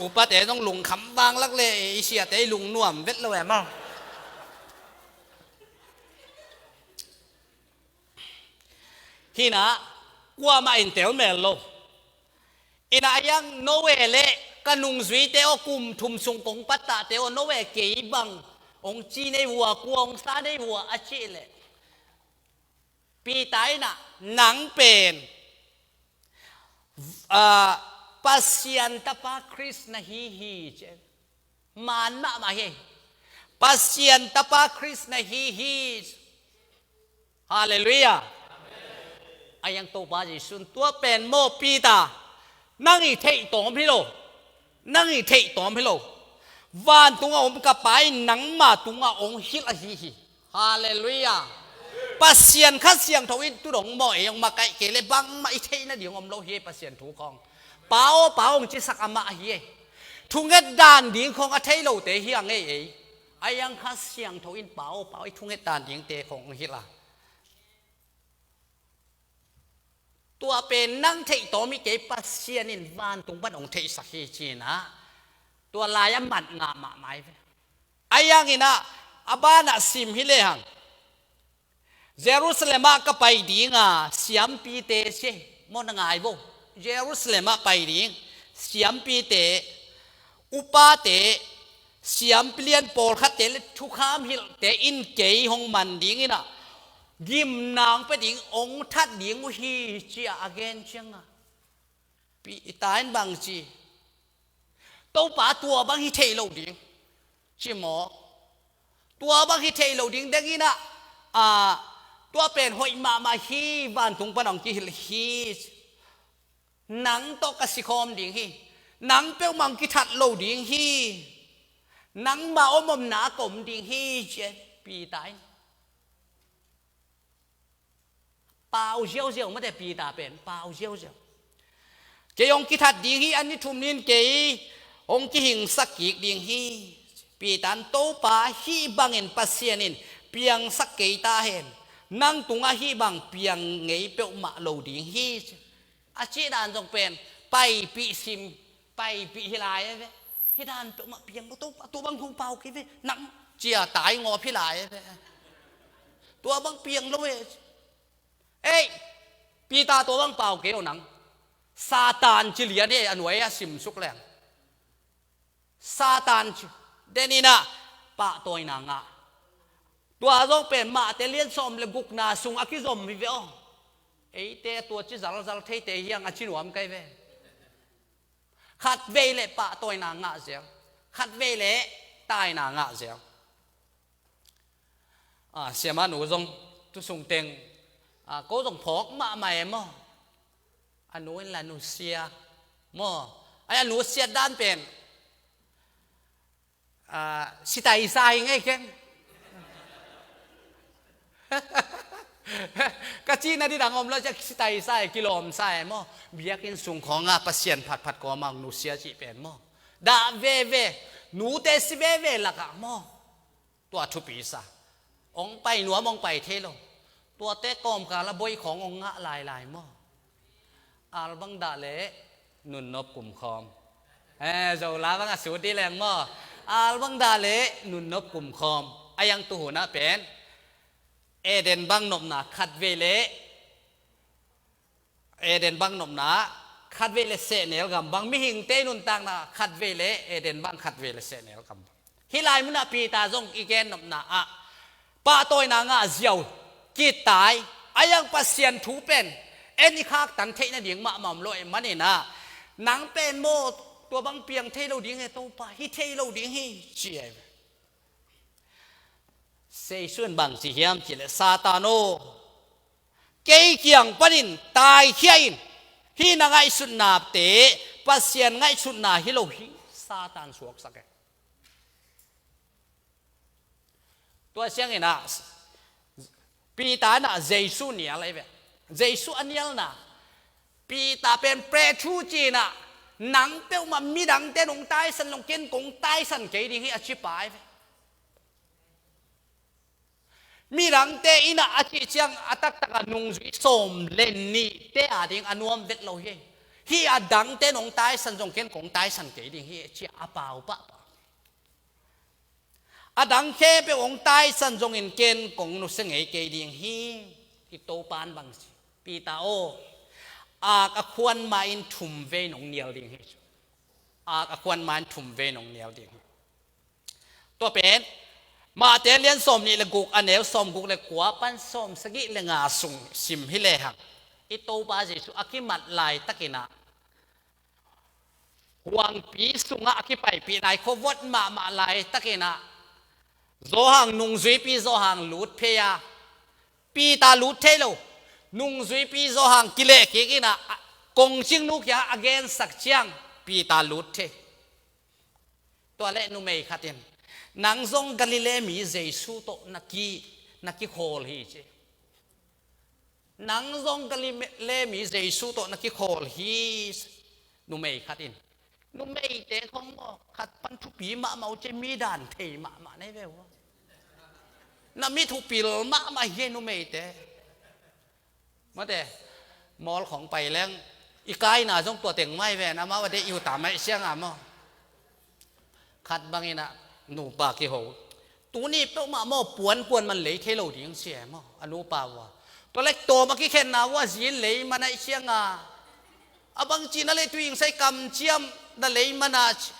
Upate zong lungkham vanglak le, i siate i lungnuam vet lo e maw. Hi in ah, kuamah in tel mel lo. Hi in ah, a iang Noah le ka nungzuite aw, kum thum sung kong pattahte aw, Noah kei bang hong ci nei vua, kua hong sa nei vua a cih leh, Peter in ah, nang pen, ah, Pasian tapa Khrist na hi hi ci. Man mahmah hi. Pasian tapa Khrist na hi hi. Halleluiah. A iang Topa Jesu in tua pen maw Peter, nang i theih tawm hi lo. Nang i theih tawm hi lo. Vantungah om ka Pa in nangma tungah hong hilh ahi hi. Halleluiah. Pasian Kha Siangtho in tu dong maw ei hong makaih kei leh bangmah i theih nading om lo hi ei, Pasian thu khawng. Pa aw, Pa aw hong cisak amah ahi ei. Thunget dan ding khawng a thei lote hi a ngei ei. A iang Kha Siangtho in Pa aw, Pa aw i thunget dan dingte khawng hong hilh a. Tua pen nang theih tawm hi kei, Pasian in vantung pan hong theihsak hi ci-in ah, tua lai-ah mat ngah mahmah hi ve. A iang in ah, a banah sim hi lehang, Jerusalem ah ka pai ding a, siampite ci, maw, na ngai vo. Jerusalem ah pai ding siampite, upate, siampi lian pawlkhatte le thukham hilhte in kei hong man ding in ah, gimna hong pia ding, hong that ding uh hi ci-a a gen ciangah, Peter in bang ci? Topa, tua bang hi thei lo ding, ci maw? Tua bang hi thei lo ding deng in ah, a, tua pen hoih mahmah hi, vantung pan hong kihilh hi. Nang tawh ka sikhawm ding hi. Nang peuhmah hong kithat lo ding hi. Nangma om omna ah ka om ding hi, ci Peter in. Pau ziauziau mate, Peter pen pau ziauziau. Kei hong kithat ding hi, a ni thum ni-in kei hong kihingsak kik ding hi. Peter in, Topa, hih bangin Pasian in piangsak kei ta hen. Nang tungah hih bang piang ngei peuhmah lo ding hi, a cih dan zong pen paipih sim, paipih hi lai a ve. Hih dan peuhmah piang lo, Topa, tua bang hong pau kei ve, nang, ci-a taingawp hi lai a ve. Tua bang piang lo e. Ei, Peter, tua bang pau kei o nang. Satan ci lian e, a nuai-ah simsuk leng. Satan ci. Den in ah pahtawina ngah. Tua zong pen Mate lian sawm le gukna sung a kizom hi ve aw. Eite tua ci zalzal theite hi hang, a ci nuam kei ve. Khatvei le pahtawina ngah zel. Khatvei le taina ngah zel. A, siamah nu zong tu sung teng, a, ko zong phawk mahmah e maw. A nu in la nusia. Maw, a, a nusiat dan pen, a, sitaisa hi ngei ken. Ka cihna didang om lo ciah, sitaisa e, kilawmsa e maw. Biakinn sung khawngah Pasian phatphat kawmah nusia cih pen maw. Dah veve, nute si veve lakah maw. Tua thupi sa. Hong pai nuam, hong pai thei lo. Tuate kawmkal a boi khawng hong ngah lailai maw. Al bang dah leh nunnop kumkhawm. Eh, Zola bang a sut dih leng maw. Al bang dah leh nunnop kumkhawm. A yang tuhunah pen Eden bang nopna khatvei leh Eden bang nopna khatvei le sehnel gam bang, mihingte nuntakna khatvei le Eden bang, khatvei le sehnel gam bang. Hih lai munah Peter zong i gen nopna ah pahtawina ngah ziau, kitai, a yang Pasian thu pen en i khaktan theih nading mahmah om lo ahih maninah, nang pen maw tua bang piang thei lo ding hi Topa, hi thei lo ding hi ci e. Jesu in bang ci hiam cih leh, Satan aw, kei kiang panin taikhia in, hih na ngaihsutnate Pasian ngaihsutna hi lo hi, Satan suaksak e. Tua ciangin ah Peter in ah Jesu nial ahi ve. Jesu a nialna, Peter pen Peter ci-in ah, nang peuhmah midangte in hong taisan zong ken kong taisan kei ding hi a ci pa ahi ve. Midangte in ah a cih ciang a taktak a nungzui sawm le nihte a ding a nuam vet lo hi. Hih a dangte in hong taisan zong ken kong taisan kei ding hi ci a pau pahpah. A dang khempeuh hong taisan zongin ken kong nusia ngei kei ding hi. I Topa in bang ci, Peter aw, ak a khuan ma-in thum vei nong nial ding hi. Ak a khuan ma-in thum vei nong nial ding hi. Tua pen Matthai lian sawm nih le guk, a neu sawm guk le kua pan sawm sagih le nga sung sim hi lehang, i Topa Jesu a kimat laitakin ah, huangpi sungah a kipaipih nai khuavot mahmah laitakin ah, Johan, nungzuipi Johan lut phei a, Peter lut thei lo. Nungzuipi Johan kileh kik in ah, kongcingnu kiangah a gensak ciang Peter lut thei. Tua leh numei khat in, nang zong Galilee mi Jesu tawh na ki, na kikhawl hi ci. Nang zong Galilee mi Jesu tawh na kikhawl hi. Numei khat in, numeite khong maw, khat pan thupi mahmah uh ci, mi dan thei mahmah na hi ve uh. Na mi thupil mahmah hi numeite. Mate, mall khong pai leng i kaina zong tua teng mai ven, amau a deih i huta mai siang a maw. Khat bangin ah nupa kiho, tuni peuhmah maw puanpuan man lei thei lo ding ci e maw, a nupa uh a. Tua leh tawm a kikhenna uh a zin lei man aih siang a, a bang ci na leh tuingsai kamciam na lei man a ci.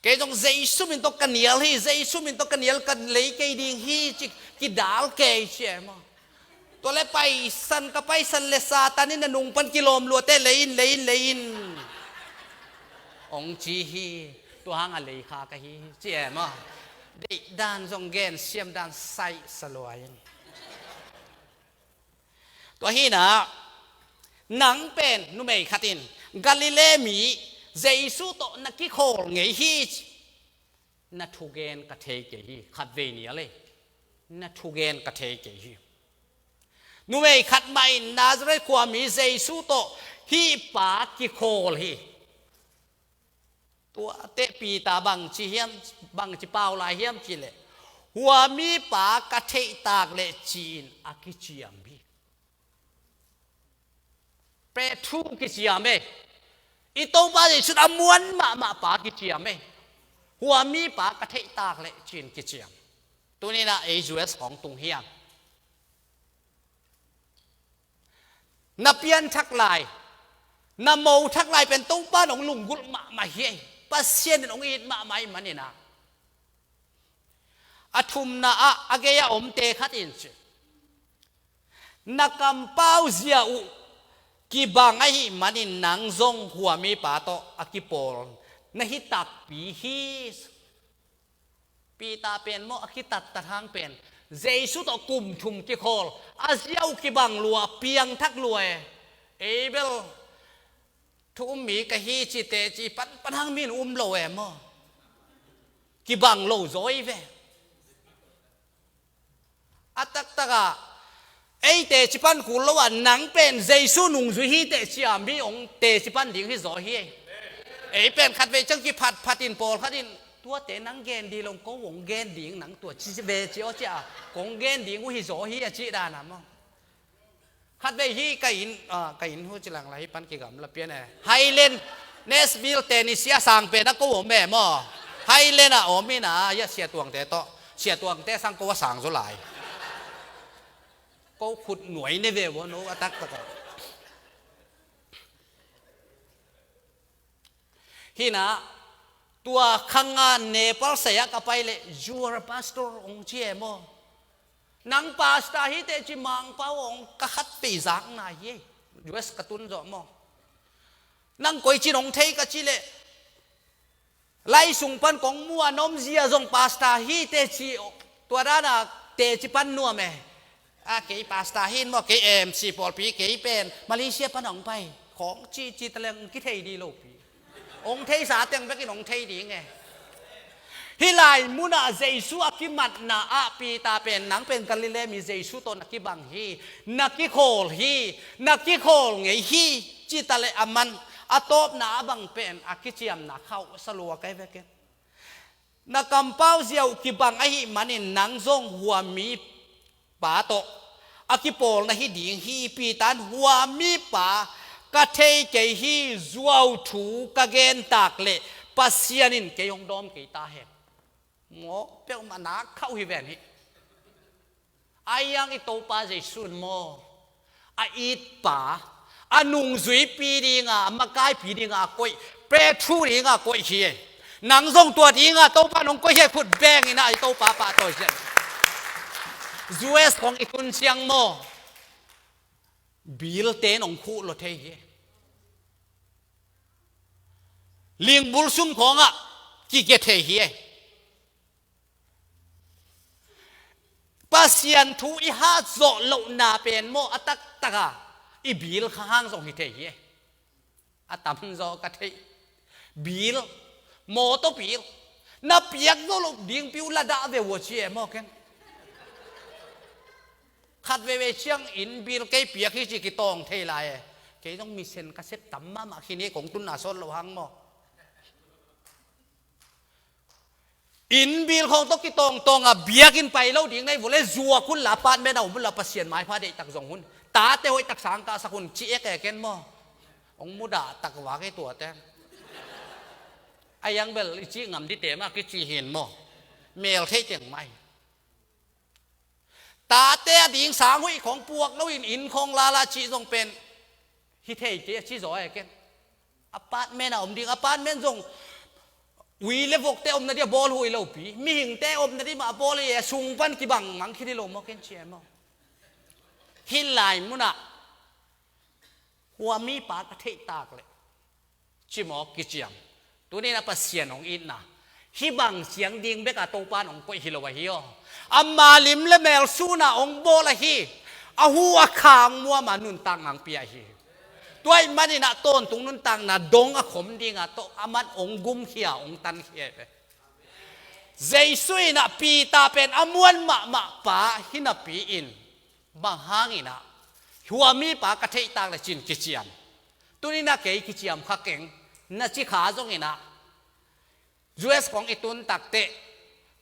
Kei zong Jesu min tawh ka nial hi, Jesu min tawh ka nial, ka lei kei ding hi ci, kidal kei ci e maw. Tua leh paisan, ka paisan leh Satan in na nung pan kilawm luate lei in, lei in, lei in. Hong ci hi, tua hang a lei kha ka hi ci e maw. Deih dan zong gen, siam dan sai sa lua in. Tua hi in ah, nang pen numei khat in Galilee mi Jesu tawh na kikhawl ngei hi ci. Na thugen ka thei kei hi, khatvei nial e. Na thugen ka thei kei hi. Numei khat mah in Nazareth khuami Jesu tawh hih pa kikhawl hi. Tuate Peter bangci hiam, bangci pau lai hiam cih leh, hua mipa ka theih tak leh ci-in a kiciam hi. Peter kiciam e. I Topa Jesu a muan mahmah pa kiciam e. Hua mipa ka theih tak leh ci-in kiciam. Tuni in ah ei U S khawng tung hiam? Na pianthak lai, na mothak lai pen Topa in hong lunggulh mahmah hi. Pasian in hong it mahmah ahih manin ah, a thumna ah a gei a omte khat in ci, na kampau zia uh kibang ahih manin nang zong hua mipa tawh a kipawl na hi takpi hi. Peter pen maw a kitattat hang pen Jesu tawh kum thum kikhawl, a zia uh kibang lua, piangthak lua e. Ei bel Thu um mi ka hi ci teci pan, pan hang mi in um lo e maw? Kibang lo zaw hi ve. A taktak ah ei teci pan kul lo ah, nang pen Jesu nungzui hi teci a mi hong teci pan ding hi zaw hi. Ei pen khatvei ciang kiphatphat in pawlkhat in, tuate nang gen ding lo, ko hong gen ding, nang tua ci ve ci aw ci a, kong gen ding uh hi zaw hi a cih dan a maw? Khatvei hi ka inn, ah, ka inn hu ci lang la hi pan kigamla pian e. Highland, Nashville, Tennessee a sang pen a ko om e maw? Highland a om in a, ya Sia Tuangte tawh. Sia Tuangte sang ko a sang zaw lai. Ko khut nuai ne ve ua no a taktak a. Hi na, tua khang a Nepal sai ah ka pai leh, "You are a pastor," hong ci e maw? Nang pastor hi teci Mangpau hong ka khatvei zakna hi e. U S ka tun zawh maw? Nang koi cin hong thei ka ci leh, lai sung pan kong mu a, na omzia zong pastor hi teci, tua dan a teci pan nuam e. A, kei pastor hi in maw, kei M C pawlpi, kei pen Malaysia pan hong pai khawng ci, ci ta leng kithei ding lo pi. Hong theisa teng bekin hong thei ding e. Hih lai munah Jesu a kimatna ah Peter pen, "Nang pen Galilee mi Jesu tawh na kibang hi, na kikhawl hi, na kikhawl ngei hi," ci ta leh aman a tawpna a bang pen a kiciamna khauh sa lua kei vekin. Na kampau ziau kibang ahih manin nang zong hua mipa tawh a kipawl na hi ding hi. Peter in, "Hua mipa ka thei kei hi, zuau thu ka gen tak leh Pasian in kei hong dawm kei ta hen." Maw, peuhmah na khauh hi ven hi. Ahi hang i Topa Jesu in maw, a itpa, a nungzuipi dinga, a makaipi dinga a koih, Peter dinga a koih hi. Nang zong tua dinga Topa in hong koih hi, khut beng in a, i Topa pahtawi ziau. U S khawng i tun ciang maw, bill te in hong khuh lo thei hi. Lingbul sum khawngah kige thei hi. Pasian thu i hat zawh lohna pen maw, a taktak a i bill kha hang zong hi thei hi. A tamzaw ka theih. Bill, mawtaw bill, na piak zo loh ding pi uh la dah ve uh a ci e maw ken. Khat veivei ciang inn bill kei piak hi ci kitawng thei lai e. Kei zong misen ka sep tam mahmah khin hi, kong tunna sawt loh hang maw. Inn bill khawng tawh kitawngtawng a, biakinn pai lo ding na hih uh leh zuak hun la, apartment a om hun la, Pasian maipha deihtak zong hun, tate hoihtak sang kahsak hun ci ek e ken maw. Hong mudah tak vak hi tuate. A yang bel i cih ngam dite mah kici hi in maw. Mel theih teng mah hi. Tate a ding sang hoih khawng puak loin inn khawng lala cih zong pen hi thei kei a ci zaw e ken. Apartment a om ding, apartment zong ui le vokte omna ding a bawl huai lo pi, mihingte omna ding mah a bawl hi e, sung pan kibang mang khin hi lo maw ken ci e maw. Hih lai munah hua mipa ka theih tak leh cimawk kiciam. Tuni-in a Pasian hong itna hih bang ciang ding bek a Topa in hong koih hi lo ahi aw. Ama lim le mel sun a hong bawl ahi. A hu a kha hong muam a, nuntakna hong pia ahi. Tua ahih manin a tawntung nuntakna dong a khom ding a, tawh aman hong gumkhia, hong tankhia hi ve. Jesu in a Peter pen a muan mahmah pa hi napi-in, bang hangin a hua mipa ka theih tak leh ci-in kiciam. Tuni-in a kei kiciam kha keng, na ci kha zongin a, U S khawng i tun takteh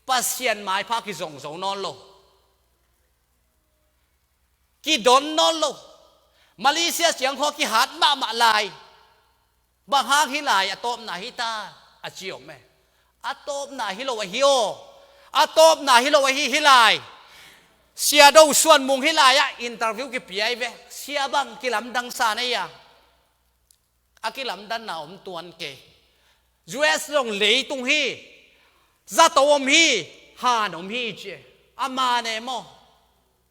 Pasian maipha kizong zo nawn lo. Kidon nawn lo. Malaysia ciang khawng kihat mahmah lai. Bang hang hih lai a tawpna hi ta, a ci om e. A tawpna hi lo ahi aw. A tawpna hi lo ahi hih lai. Sia Do Suan Mung hih lai-ah interview kipia hi ve. Sia, bang kilamdang sa na hia? A kilamdanna om tuan kei. U S zong leitung hi. Zato om hi. Han om hi ci e. A man e maw.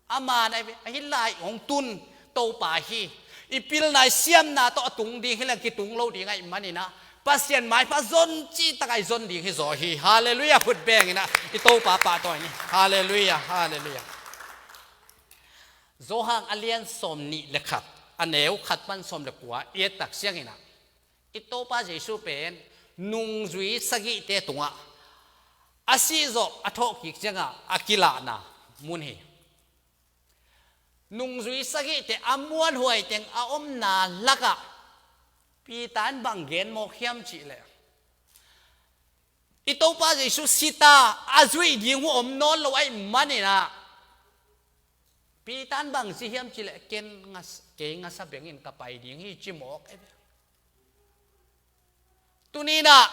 A man e, ahi lai hong tun Topa hi. I pilna, i siamna tawh a tung ding hi leng kitung lo ding ahih manin a, Pasian maipha zon cihtak a i zon ding hi zaw hi. Halleluiah. Khut bengin a i Topa pahtawi ni. Halleluiah, halleluiah. Johan a lian sawmnih le khat, a neu khat pan sawm le kua i et tak ciangin a, I Topa Jesu pen nungzui sagihte tungah a sih zawh a thawhkik ciangah a kilahna mun hi. Nungzui sagihte a muanhuai teng a omna lakah Peter in bang gen mawk hiam cihleh, i Topa Jesu sita a zuih ding uh om nawn lo ahih maninah Peter in bang ci hiam cihleh, ken ngas-, kei ngasa bengin ka pai ding hi, ci mawk. Tuninah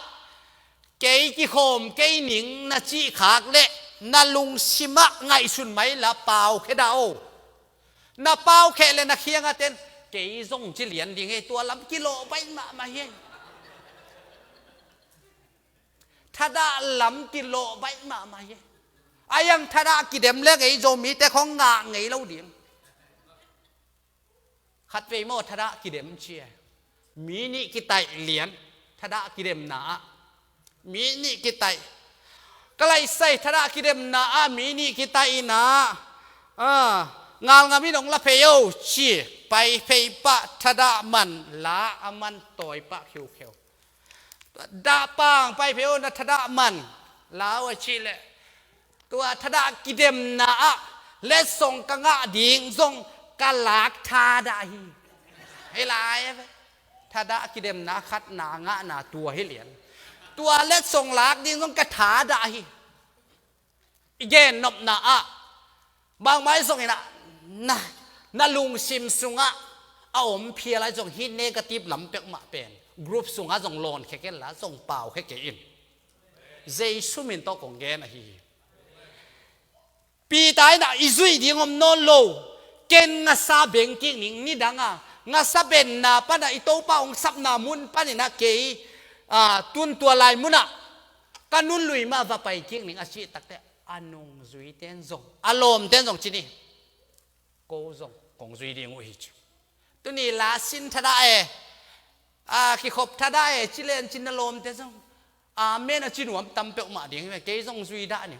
kei kikhawm kei ning na cihkhak leh na lungsimah ngaihsun mai la, pau kheda o. Na pau kheh le na khiangah ten kei zong ci lian ding hi, tua lam kilawh baih mahmah hi. Thadah lam kilawh baih mahmah hi. A iang thadah kidem le ngei Zomite khong ngah ngei lo ding. Khatvei maw thadah kidem cia, mi nih kitaih lian. Thadah kidemna ah mi nih kitaih. Ka laisai thadah kidemna ah mi nih kitaih inah, ah, ngalngam in hong la phei o ci, pai phei pah thadah man la a man tawi pah khiukheu. Dah pang pai phei o, na thadah man la o a cih leh, tua thadah kidemna ah letsong ka ngah ding zong ka lak thadah hi. Hei lai a ve. Thadah kidemna khatna ngahna tua hi lian. Tua letsong lak ding zong ka thadah hi. I gennopna ah bangmah i zongin ah na, na lungsim sungah a om phial ah i zong hi, negative lam peuhmah pen group sungah zong lawnkhia kei inla zong paukhia kei in. Jesu min tawh kong gen ahi hi. Peter in ah i zuih ding om nawn lo, ken ngasa beng kik ning, nidang a ngasa benna panah i Topa hong sapna mun paninah kei, ah, tun tua lai munah ka nunlui mah va pai kik ning a cih takteh a nungzuite in zong, a lawmte in zong ci ni, ko zong kong zui ding uh hi ci. Tuni la sin thadah e, a kikhop thadah e ci len cin na lawmte zong amen a ci nuam tam peuhmah ding hi ve, kei zong zui dah ning.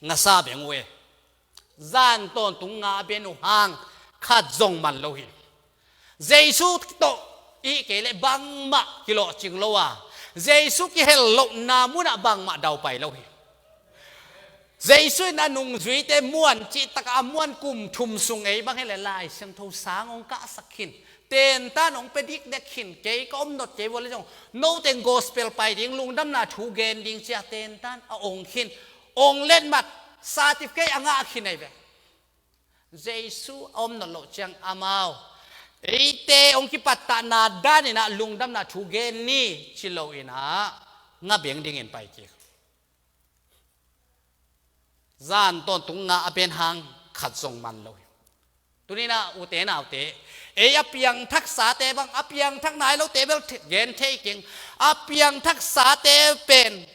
Ngasa beng uh e. Zan tawntung nga a ben uh hang khat zong man lo hi. Jesu tawh i hih kei leh bangmah kilawhcing lo a, Jesu kihel lohna munah bangmah daupai lo hi. Jesu in a nungzuite muan cihtakah a muan kum thum sung ei bang hi leh Lai Siangtho sang hong kahsak khin, tentan hong pia dikdek khin, kei ka om not kei vua leh zong noteng gospel pai ding, lungdamna thu gen ding cia tentan a ong khin, ong letmat, certificate a ngah khin ahi ve. Jesu a om not loh ciang amau eite hong kipattahna daninah lungdamna thu gen ni ci loinah nga beng dingin pai kik. Zan tawntung nga a ben hang khat zong man lo hi. Tuninah ute naute, ei a piangthaksate bang, a piangthak nai lote bel the-, gen thei keng. A piangthaksate pen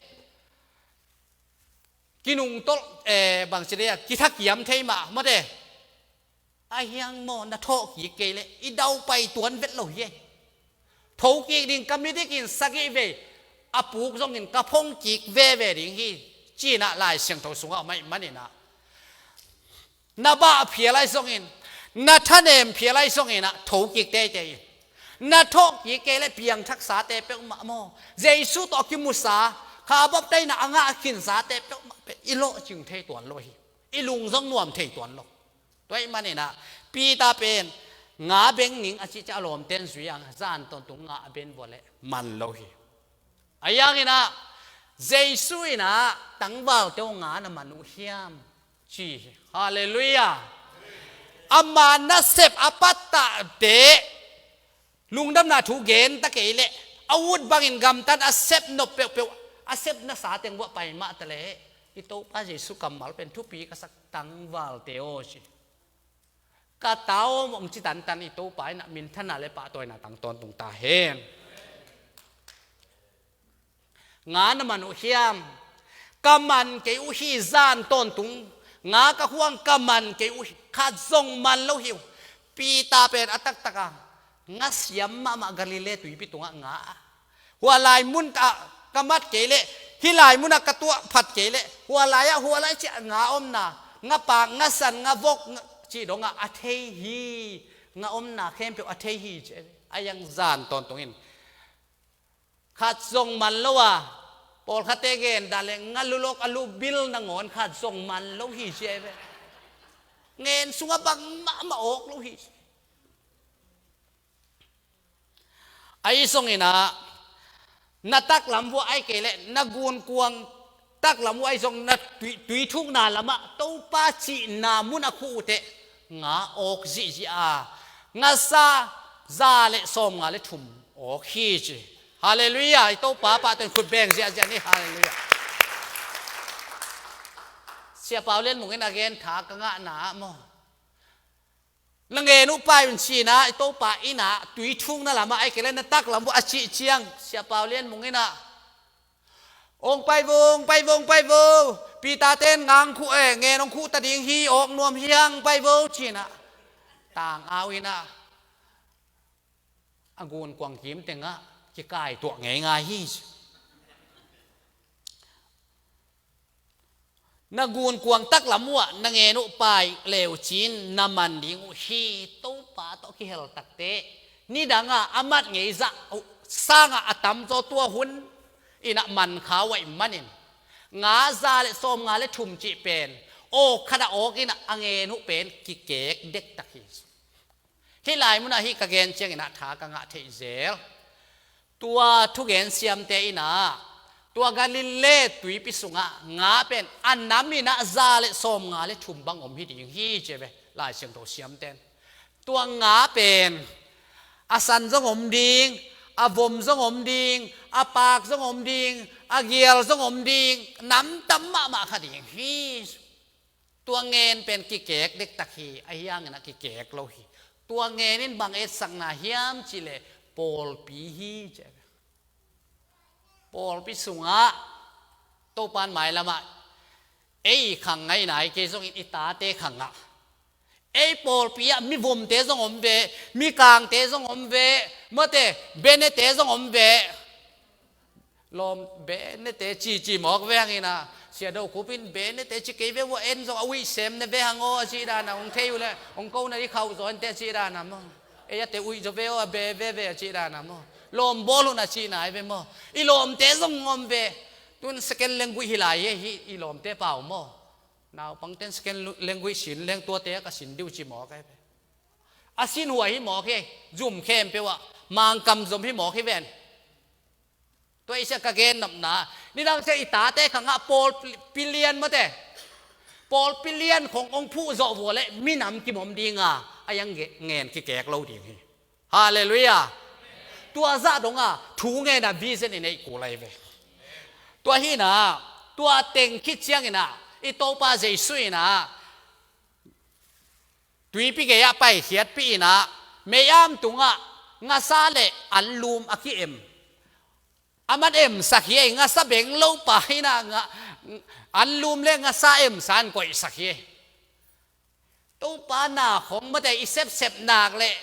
kinungtolh, eh, bangci dei a kithakiam thei mah mawte. A hiang maw, na thawhkik kei leh i daupai tuan vet lo hi ei. Thokik ding ka midik in sagih vei a puk zongin ka phongkik veve ding hi, cinah Lai Siangtho sungah a om ahih maninah, na bah phial ahi zongin, na thanem phial ahi zonginah thokik teitei in. Na thawhkik kei leh piangthaksate peuhmah maw, Jesu tawh a kimusa, kha baptaina a ngah a khinsate peuhmah pen i lawhcing thei tuan lo hi. I lung zong nuam thei tuan lo. Tua ahih maninah Peter pen nga beng ning a cih ciah a lawmten zui ang, zan tawntung nga a ben vua leh man lo hi. A hianginah Jesu inah tangvalte aw, nga na man uh hiam ci hi. Halleluiah. Ama nasep a pattahte lungdamna thu genta kei leh a ut bangin gamtan a sep nop peuhpeuh, a sepna sa teng vuah pai mah taleh i Topa Jesu kammal pen thupi ka sak, tangvalte aw ci. Ka ta aw, hong ci tantan i Topa inah minthana le pahtawina tang tawntung ta hen. Nga na man uh hiam? Ka man kei uh hi, zan tawntung nga ka khuang ka man kei uh hi, khat zong man lo hi uh. Peter pen a taktaka nga siam mahmah Galilee tuipi tungah nga a, hua lai mun ka, ka mat kei leh, hih lai munah ka tuah phat kei leh, hua lai-ah, hua lai ciah nga omna, nga paak, nga san, nga vok, nga cih dongah a thei hi. Nga omna khempeuh a thei hi ci. A hiang zan tawntung in Khat zong man lo a, pawlkhatte gen dan le nga lulok a lubil nangawn khat zong man lo hi ci a hi ve. Ngen sungah bangmah mah awk lo hi ci. Ahi zongin ah, na taklam vuah ahih kei leh na gunkuang taklam vuah ahi zong na tui, tui thukna lamah Topa cihna mun a khuh uh teh nga awk zihziah a, ngasa za le sawmnga le thum awk hi ci. Halleluiah. I Topa pahtawi in khut beng ziahziah ni. Halleluiah. Sia Pau Lian Mung in a gen tha ka ngahna ah maw, na ngen uh pai un ci-in ah, i Topa in ah tui thukna lamah ahih kei leh na taklam vuah a cih ciang, Sia Pau Lian Mung in ah, hong pai vo, hong pai vo, hong pai vo. Peter-te'n ngen hong khuh, eh, ngen hong khuh ta ding hi, awk nuam hi hang, pai vo ci-in ah, tang au in ah, a gunkuang kim tengah kikai tuah ngeingai hi. Na gunkuang taklam uh ah na ngen uh pai le uh cin na man ding uh hi. Topa tawh kihel takteh nidang a a mat ngei zah uh sangah a tamzaw tua hun in ah man kha uh ahih manin, nga za le sawmnga le thum cih pen awk khat a awk in ah a ngen uh pen kikek dektak hi. Hih lai munah hih ka gen ciangin ah tha ka ngah theih zel. Tua thugen siamte in ah, tua Galilee tuipi sungah nga pen a nam in ah za le sawmnga le thum bang om hi ding hi ci a hi ve Lai Siangtho siamte'n. Tua nga pen a san zong om ding, a vom zong om ding, a paak zong om ding, a gial zong om ding, nam tam mahmah kha ding hi. Tua ngen pen kikek dektak hi, ahi hangin ah kikek lo hi. Tua ngen in bang etsakna hiam cih leh pawlpi hi ci a hi. Pawlpi sungah Topa'n mailamah ei khang ngaihna hi kei zongin i tate khangah, ei pawlpi ah mivomte zong om ve, mikangte zong om ve, mawte, benete zong om ve. Lawm benete cici mawk ve hangin ah, Sia Do Khup in benete ci kei ve uh a, en zong a uih sem ne ve hang aw a cih dan a, hong thei uh leh hong ko na i khauh zaw ente a cih dan a maw. Ei a te uih zaw ve aw a be veve a cih dan a maw. Lawm bawl un a cihna hi ve maw. I lawmte zong om ve. Tun second language hi lai hi, hi i lawmte pau maw. Naupangte'n second language sin leng tuate a ka sin ding uh ci mawk a hi ve. A sin huai hi mawk hi, zum khempeuh ah Mangkam zom hi mawk hi ven. Tua ahih ciang ka gen nopna, nidang ciang i tate khangah pawlpi lian mawte, pawlpi lian khong hong phuh zawh vua leh minam kim om ding a, a hiang nge-, ngen kikek lo ding hi. Halleluiah. Tua zah dong a thu ngen a vision i neih kul ahi ve. Tua hi-in ah, tua teng khit ciangin ah i Topa Jesuh in ah tuipi gei-ah paikhiatpih in ah, mei-am tungah ngasa le anlum a ki-em, a man emsak hi ei, ngasa beng lopa in ah nga-, anlum le ngasa emsa in koihsak hi ei. Topa na khong mawte i sepsep nak leh,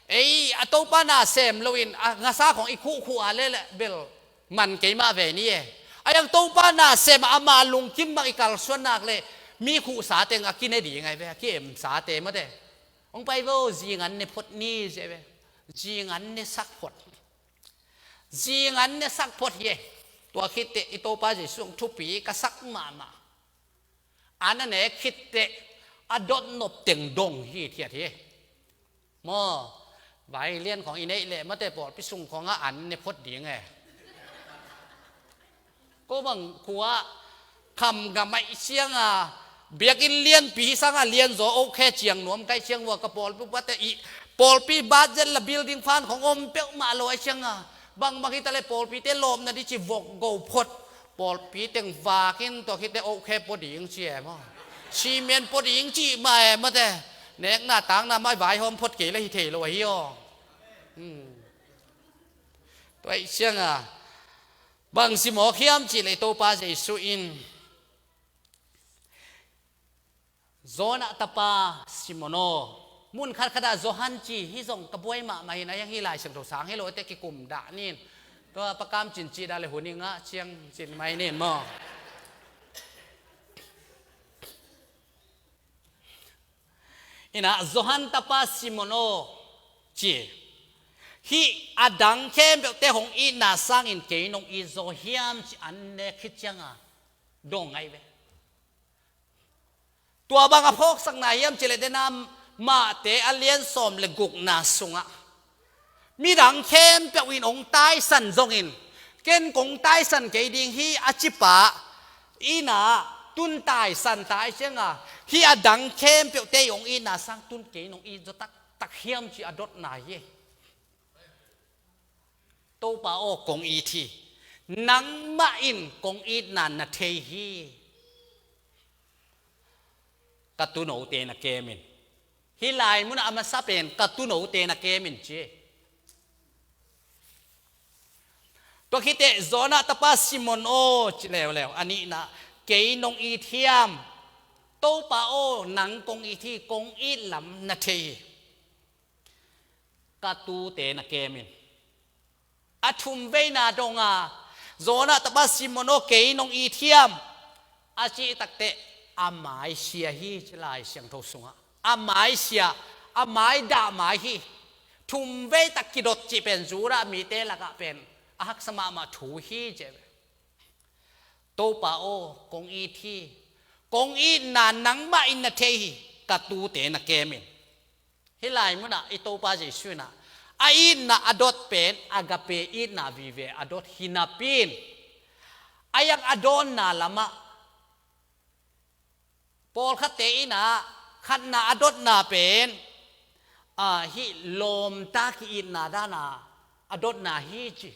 ei, a Topa na sem loin a ngasa khong i khuhkhuh a leh leh bel man kei mah ve ni e. A hiang Topa na sem a ama lungkim bang i kalsuan nak leh mi khuhsa teng a kine ding ahi ve, a ki-emsate mawte. Hong pai vo, zingan ne phot ni ci ahi ve. Zingan ne sak phot. Zingan ne sak phot hi e. Tua khit teh i Topa Jesuh hong thupi ka sak mahmah. An a nek khit teh a dot nop teng dong hithiat hi. Maw, vai lian khong i neih leh mawte pawlpi sung khong ah an ne phot ding e. Ko bang khua kham gam ahih ciang a, biakinn lianpi hi sang a lianzaw, ohkhe ciang nuam ka hih ciang vua ka pawlpi upate i, pawlpi budget la building fund khong om peuhmah lo ahih ciang a, bangbang hi ta leh pawlpite lawpna ding ci vok go phot. Pawlpi teng vak in tua khit teh ohkhe pua ding ci e maw. Cement pua ding ci mah e mawte. Nekna takna mah vaihawm phot kei leh hi thei lo ahi aw. Hmm. Tua ahih ciang a, bang ci mawk hiam cih leh Topa Jesuh in, Jonah tapa Simon aw, mun khatkhat ah Johan ci hi zong ka buai mahmah hi-in a, hiang hih Lai Siangtho sang hi lo teh kikum dah ni in. Tua Pa Kam Cin cih dah leh hun i ngah ciang cin mai ni in maw. In ah, Johan tapa Simon aw ci. Hih a dang khempeuhte hong itna sangin kei nong it zaw hiam ci an nek hi cianga dong ngai ve. Tua bang a phawksakna hiam cileh dena Mate a lian sawm le gukna sungah midang khempeuh in hong taisan zongin ken kong taisan kei ding hi a cipa ina tun taisan tai cianga hih a dang khempeuhte i hong itna sang tun kei nong it zaw taktak hiam ci a dotna hi. Topa aw kong it hi. Nangmah in kong itna na thei hi. Ka tunote na kemin. Hih lai munah a masa pen ka tunote na kemin ci. Tua khiteh Jonah tapa Simon aw ci leuleu a nihna kei nong it hiam? Topa aw nang kong it hi, kong it lam na thei hi. Ka tute na kemin. A thum veina donga Jonah tapa Simon aw kei nong it hiam? A cih takteh a mai sia hi ci Lai Siangtho sungah. A mai sia, a mai dah mai hi. Thum vei tak kidot cih pen Judah mite lakah pen a haksa mahmah thu hi ci. Topa aw kong it hi. Kong itna nangmah in na thei hi. Ka tute na kemin. Hih lai munah i Topa Jesuh inah a itna a dot pen agape itna vive a dot hi napi in a yang a dawnna lamah pawlkhatte inah khatna a dotna pen a hih lawmta ki-itna dana a dotna hi ci.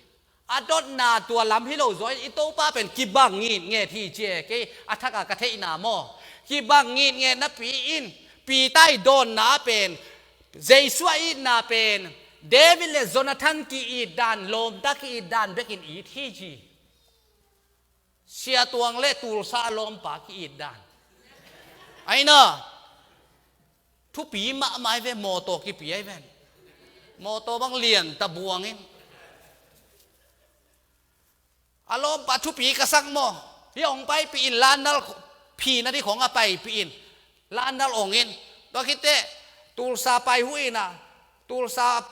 A dotna tua lam hi lo zaw in i Topa pen kibang ngitnget hi ci e kei a thaka ka theihna maw? Kibang ngitnget napi in Peter i dawnna pen Jesuh a itna pen David le Jonathan ki-it dan lawmta ki-it dan bekin it hi ci. Siatuang le Tulsa a lawmpa ki-it dan. Aina thupi mahmah ai ve mawtaw kipi ai ven. Mawtaw bang lian ta buangin a lawmpa thupi ka sak maw? Hi hong paipih in landal phina dih khong a paipih in landal ongin tua khitteh Tulsa pai huh ina Tulsa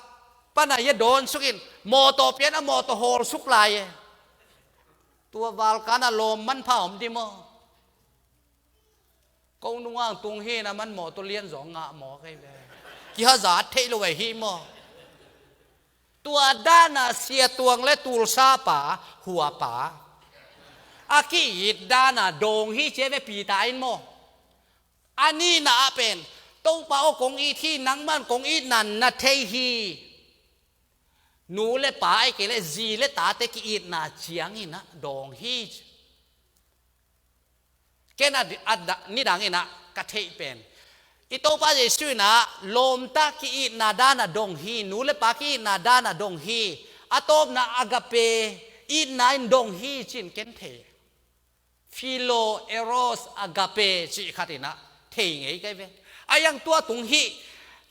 pana ia dawn sukin mawtaw pian a mawtaw hawl suk lai e. Tua valkan a lawm manpha om dih maw? Ko nungang tung hi na man mawtaw lian zawng ngah maw kei ve. Kihazat theih lo e hi maw? Tua dana Siatuang le Tulsa pa huapa a ki-it dana dawng hi cia ve Peter in maw? A nihna ah pen Topa aw kong it hi nangman kong itna na thei hi. Nu le pa ai kei le zi le tate ki-itna ciangin ah dawng hi. Ken a nidang inah ka theih pen i Topa Jesuh inah lawmta ki-itna dana dong hi. Nu le pa ki-itna dana dong hi. A tawpna agape itna in dong hi cin ken thei. Philo eros agape cih khat inah thei ngei kai ve. A yang tua tung hih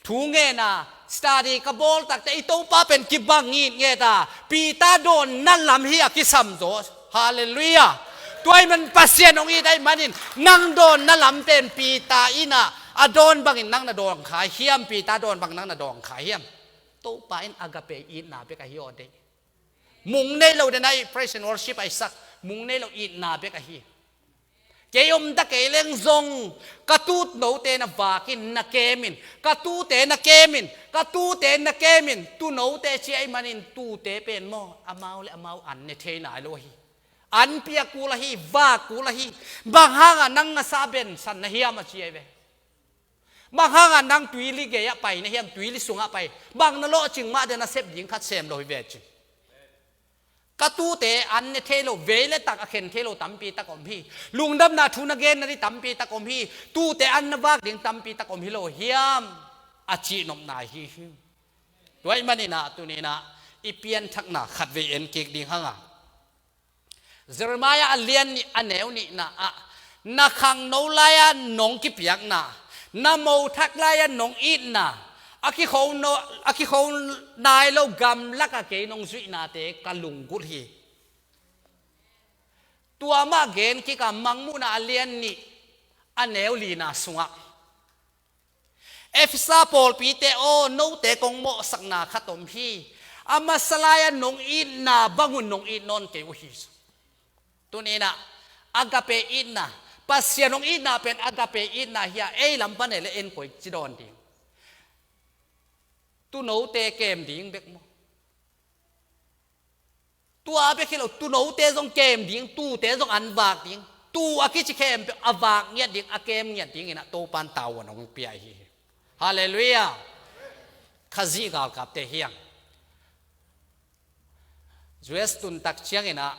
thu ngena study ka bawl takte i Topa pen kibang ngitnget a Peter dawnna lam hi a kisam zaw. Halleluiah. Tua i man Pasian hong it ai manin nang dawnna lam pen Peter inah a dawn bangin nang na dawn kha hiam? Peter dawn bang nang na dawn kha hiam? Topa in agape itna bek ahi aw deih. Mung nei lo den ai praise and worship ai sak mung nei lo itna bek ahi. Kei om ta kei leng zong ka tut note na vakin na kemin ka tute na kemin ka tute na kemin tu note ci ai manin tute pen maw amau le amau an ne thei nai lo ahi. An piak kul ahi vak kul ahi. Bang hanga nang ngasa bensan na hiam a ci ai ve. Bang hanga nang tuili gei-ah pai na hiam tuili sungah pai bang na lawhcing mah de na sep ding khat sem lo hi ve cin. Ka tute an ne thei lo vei le tak a khen thei lo tampi tak om hi. Lungdamna thu na gen na dih tampi tak om hi. Tute an na vak ding tampi tak om hi lo hiam a cihnopna hi hi. Tua i maninah tuninah i pianthakna khatvei en kik ding hanga Jeremiah a lian nih a neu nihna ah na khangno lai-a nong kipiakna na mothak lai-a nong itna a kikho nai lo gamlaka kei nong zuihnate ka lunggulh hi. Tua mah gen kika Mangmuhna a lian nih a neu lina sungah Efesa pawlpite aw note kong mawhsakna khat om hi. A masa lai-a nong itna bangun nong it nawn kei uh hi. Tuni-in ah agape itna, Pasian hong itna pen agape itna hi a, ei lam pan e le en koici dawn ding? Tuunote kem ding bek maw? Tua bek hi lo, tuunote zong kem ding, tuute zong an vak ding, tuu a kici khempeuh a vak ngiat ding, a kem ngiat dingin ah Topan tavuan hong pia hi. Halleluiah. Khazih galkapte hi hang. U S tun tak ciangin ah,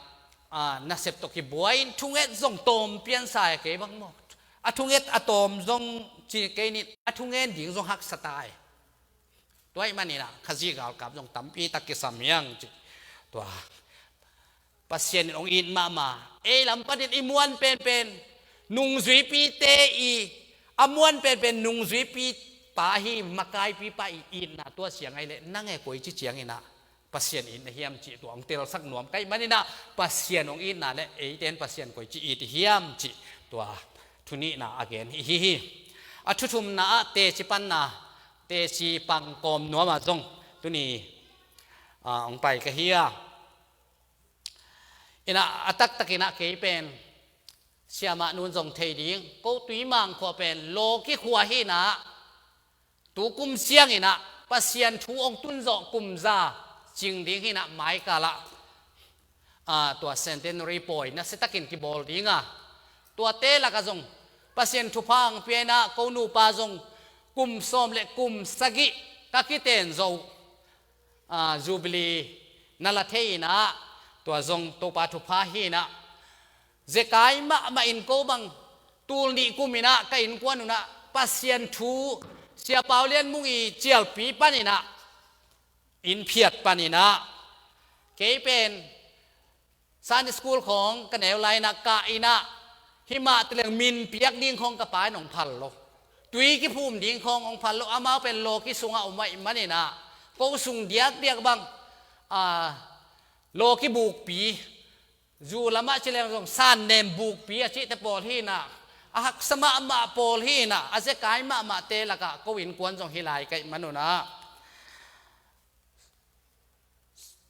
a, nasep tawh kibuai-in thunget zong tawm piansa e kei bang maw. A thunget a tawm zong ci kei ni, a thungen ding zong haksa ta e. Tua ahih manin ah Khazih galkap zong tampi tak kisam hi hang ci. Tua Pasian in hong it mahmah. Ei lam panin i muan penpen nungzuipite i, a muan penpen nungzuipi pa hi, makaipi pa i itna tua siang ahih leh nang e koici ciangin ah Pasian it na hiam cih tua hong telsak nuam ka hih manin ah Pasian hong itna le eite in Pasian koici it hiam cih tua thu nihna a gen hi hi hi. A thu thumna ah teci panna, teci pang kawm nuam ah zong tuni, a, hong pai ka hi a. In ah a taktakin ah kei pen siamah nun zong thei ding, ko Tuimang khua pen lawki khua hi-in ah, tu kum siangin ah Pasian thu hong tun zawh kum za cing ding hi-in ah, maikal ah, a, tua centenary pawi nasiatakin kibawl ding a, tuate lakah zong Pasian thupha hong pia-in ah ko nupa zong kum sawm le kum sagih ka kiten zo, a, Jubilee na la thei-in ah, tua zong Topa thupha hi-in ah, zekai mahmah in ko bang tul nih kum in ah ka innkuan un ah Pasian thu Sia Pau Lian Mung i cialpi panin ah, inn phiat panin ah, kei pen Sunday school khawng ka neu lai-in ah kah in ah, himah teleng min piak ding khawng ka pa in hong phal lo. Tui kiphum ding khawng hong phal lo. Amau pen lawki sungah om ahih manin ah, ko sung diakdiak bang, a, lawki bukpi, zu lamah ci leng zong sannem bukpi a cihte pawl hi-in ah, a haksa mahmah pawl hi-in ah, a zekai mahmahte lakah ko innkuan zong hi lai ka hih manun ah,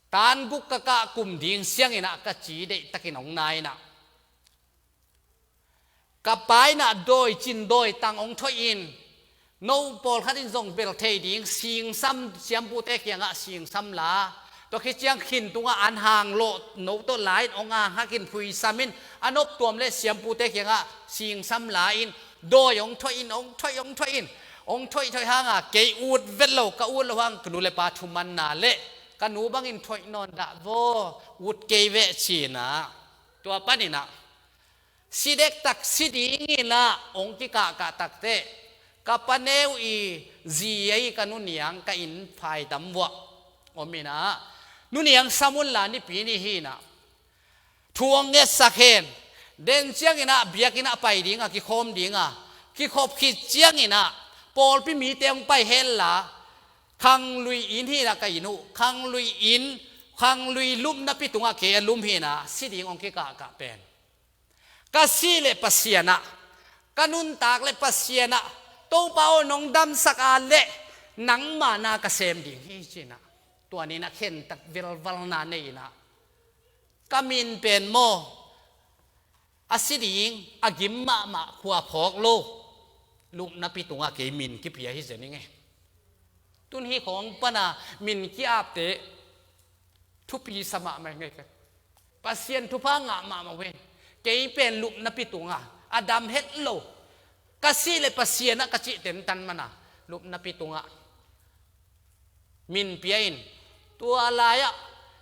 tan guk ka kah kum ding siangin ah ka ci deihtakin hong nai-in ah, ka pa in ah dawi cin dawi tang hong thoih in, no pawlkhat in zong bel thei ding, singsam, siampute kiangah singsam la, tua khit ciang khin tungah an hang lawh, no tawh la-in hong hang hakin phuisam in, a noptuam le siampute kiangah singsam la-in, dawi hong thoih in, hong thoih, hong thoih in, hong thoih thoih hanga kei ut vet lo, ka ut loh hang ka nu le pa thumanna le ka nu bangin thoih nawn dah vaw, ut kei veh ci-in ah, tua panin ah si dektak si dingin ah hong kikahkah takteh, ka paneu i zi ahi ka nu Niang ka inn phaitam vuah om in ah, nu Niang sam unla, Nipi ni hi-in ah, thu hong ngetsak hen. Den ciangin ah biakinn ah pai ding a, kikhawm ding a, kikhop khit ciangin ah pawlpi mite hong pai hen la, khanglui inn hi-in ah ka inn uh, khanglui inn, khanglui lupnapi tungah kei a lum hi-in ah, si ding hong kikahkah pen, ka sih leh Pasian ah, ka nuntak leh Pasian ah, Topa aw, nong damsak a leh nangma na ka sem ding hi ci-in ah, tua ni-in ah khentat velvalna nei-in ah, ka min pen maw, a si ding a gim mahmah khua phawk lo, lupnapi tungah kei min kipia hi zen ing e. Tun hih khawng pana min ki-apte thupi sa mahmah ing e. Pasian thupha ngah mahmah uh hen. Kei pen lupnapi tungah a dam het lo, ka sih leh Pasian ah ka cih tentan mana lupnapi tungah min pia in, tua lai-ah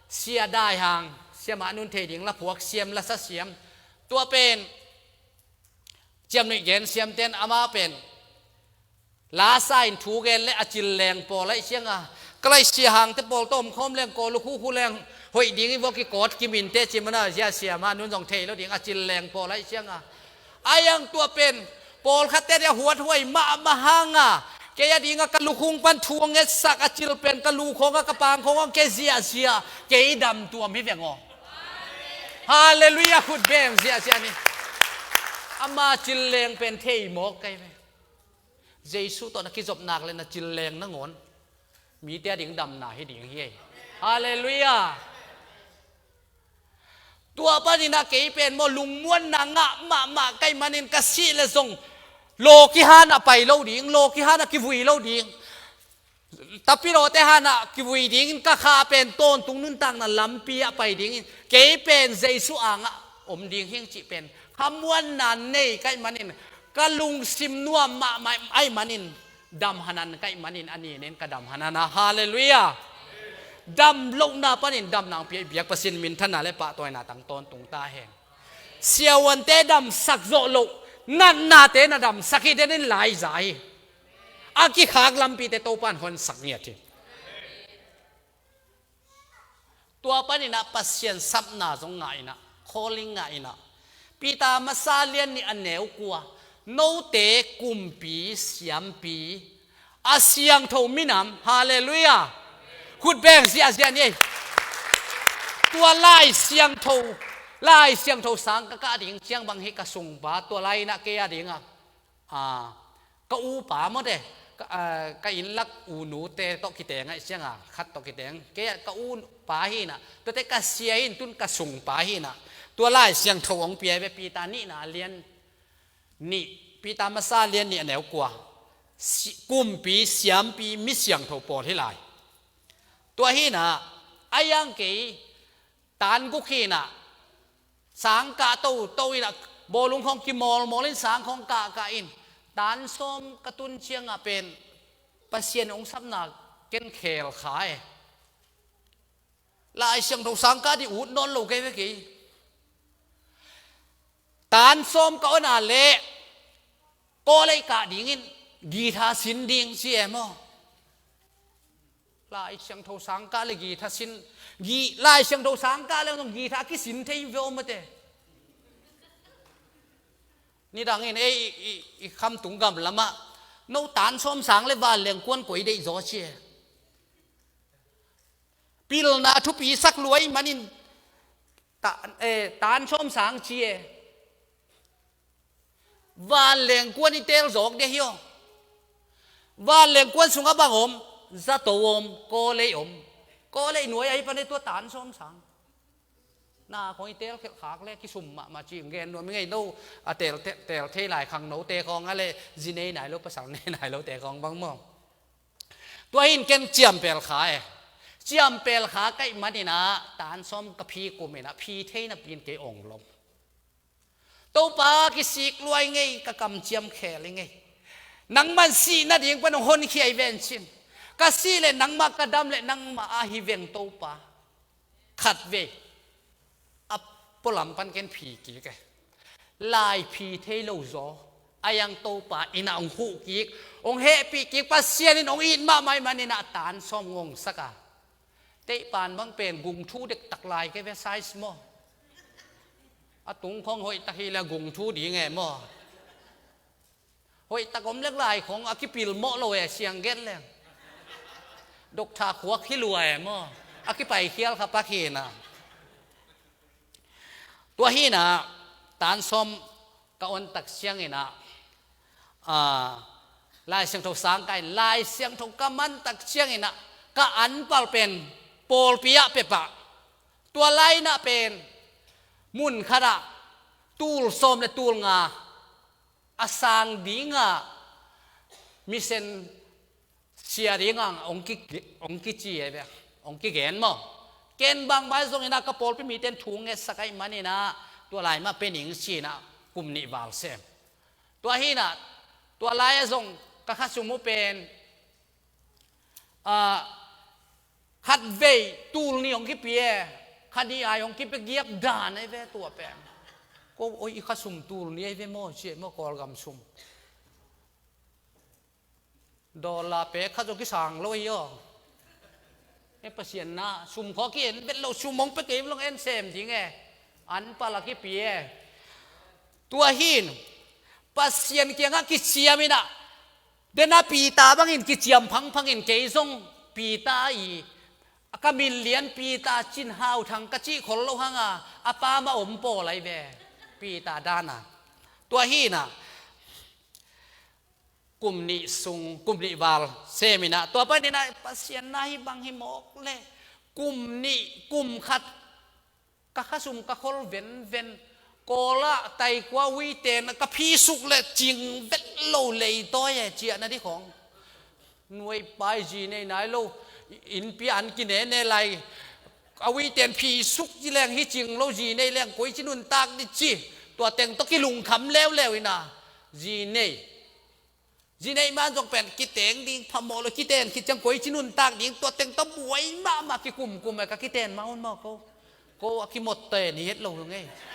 Sia Dai Hang, siamah nun thei ding, laphuak siam, lasa siam, tua pen ciamnuih gen siamten, amah pen lasa in thu gen le a cil leng pawl ahih cianga, ka lai Sia Hangte pawl tawh om khawm leng, kawl uh khukhu leng hoih ding hi vaw, kikawt kiminte ci mana, zia siamah nun zong thei lo ding, a cil leng pawl ahih cianga. Ahi hang tua pen pawlkhatte dia huathuai mahmah hanga, kei a dinga ka lukhung pan thu a ngetsak, a cil pen ka lu khawngah, ka pang khawngah kei ziahziah, kei damtuam hi veng aw. Halleluiah, khut beng ziahziah ni. Ama cil leng pen thei mawk ka hi ve. Jesu tawh na kizop nak le na cil leng nangawn mite a ding damna hi ding hi ei. Halleluiah. Tua paninah kei pen maw lungmuanna ngah mahmah ka hih manin ka sih le zong law kihanah pai lo ding, law kihanah kivui lo ding. Tapilawte hanah kivui dingin ka kha pen tawntung nuntakna lampi ah pai dingin kei pen Jesu angah om ding hing cih pen khamuanna nei ka hih manin ka lungsim nuam mahmah ahih manin damhanan ka hih manin a ninin ka damhanana. Halleluiah. Dam lohna panin damna hong pia i biak Pasian minthanna le pahtawina tang tawntung ta hen. Siavuante damsak zawh loh, natnate na damsak hi, denin laiza hi. A kikhak lampite Topan honsak ngiat hi. Tua paninah Pasian sapna zong ngah inah, calling ngah inah. Peter masa lian nih a neu kua, note kumpi siampi a siangtho minam. Halleluiah. Khut beng ziahziah ni ei. Tua Lai Siangtho, Lai Siangtho sang ka kah ding ciang bang hi ka sungpa, tua lai inah kei a dingah a, ka upa mawte, ka, a, ka innlak unute tawh kiteng aih cianga khat tawh kiteng kei ah ka upa hinah, tuate ka sia hin tun ka sungpa hinah. Tua Lai Siangtho hong pia ve, Peter nihna lian nih, Peter masa lian nih a neu kua, si, kumpi siampi mi siangtho pawl hi lai. Tua hinah a iang kei tan guk hinah sang kah toto inah bawlung khawng kimawlmawl in sang khawng kahkah in tan sawm ka tun ciangah pen Pasian hong sapna ken khel kha e. Lai Siangtho sang kah dih ut nawn lo kei ve kei. Tan sawm ka ona leh kawlei kah dingin guitar sin ding ci e maw. Lai Siangtho sang kah le guitar sin, gi, Lai Siangtho sang kah le zong guitar kisin thei ve aw mate. Nidangin ei i, i, i khamtung gam lamah no tan sawm sang le vanleng kuan koi deih zaw ci e. Pilna thupi sak luai manin ta, eh, tan sawm sang ci e. Vanleng kuan i teel zawk dia hi aw. Vanleng kuan sungah bang om? Zato om, kawlei om. Kawlei nuai ahi pan e tua tan sawm sang. Na khawng i teel khelh khak le kisum mahmah ci gen nuam i ngei no. A teel, teel thei lai khangnote khawng a le zi nei nai lo, pasal nei nai lote khawng bang maw. Tua hin ken ciampel kha e. Ciampel kha ka hih maninah tan sawm ka phi kuminah phi thei napi in kei ong lom. Topa, kisik luai ngei, ka kamciam khel i ngei. Nangman sih nading pan hong honkhia i vencin. Ka sih le nangmah, ka dam le nangmah ahi veng Topa. Khatvei a pualam pan ken phi kik e. Lai phi thei lo zaw a iang Topa innah hong huh kik, hong hehpih kik, Pasian in hong it mahmah i maninah tan sawm ngongsak a. Teihpan bang pen gungthu dektak lai kei ve size maw. A tung khawng hoihtak hi le gungthu ding e maw. Hoihtak om lek lai khawng a kipil mawh lo e, siang gen leng. Doctor khuak hi lua e maw. A kipaikhial kha pak hinah. Tua hinah tan sawm ka ontak cianginah, a, Lai Siangtho sang ka in, Lai Siangtho ka mantak cianginah ka anpal pen pawlpi ah pepah. Tua lai inah pen mun khatah tul sawm le tul nga a sang dingah misen sia dingah hong ki, hong kici e ve, hong kigen maw. Ken bangmah zonginah ka pawlpi mite in thu ngetsak ahih maninah tua lai mah pe ning cinah kum nih val sem. Tua hinah tua lai-ah zong ka khasum uh pen, a, khatvei tul nih hong kipia e, kha nih ai hong kipia giak dan ahi ve tua pen. Ko oi, i khasum tul nih ahi ve maw ci e maw, Kawlgam sum. Dollar pek khat zong kisang lo hi aw. E Pasian na, sum khaw ki-en bet lo, sum hong pe kei lo, en sem ding e. Anpal a kipia e. Tua hin Pasian kiangah kiciam inah, dena Peter bangin kiciam phangphangin kei zong Peter i, a ka min lian Peter Cin Hau Thang ka cih khol lo hanga, a pa mah om pawl ahi ve. Peter dana. Tua hinah kum nih sung, kum nih val sem inah, tua paninah Pasian na hi bang hi mawk le Kum nih kum khat ka khasum ka khol venven, Kawl ah taikua uiten ka phisuk le cing vet lo, leitawi e, ciah na dih khawng. Nuai pai zi nei nai lo, innpi an kinene lai. A uiten phisuk ci leng hi cing lo, zi nei leng koi ci nuntak dih ci. Tua teng tawh kilungkham leuleu ina, zi nei. Zi neih man zong pen kiteng ding phamawh lo, kiten khit ciang koi ci nuntak ding, tua teng tawh buai mahmah kikumkum e, ka kiten mah un maw ko. Ko a kimot te ni het lo ngei.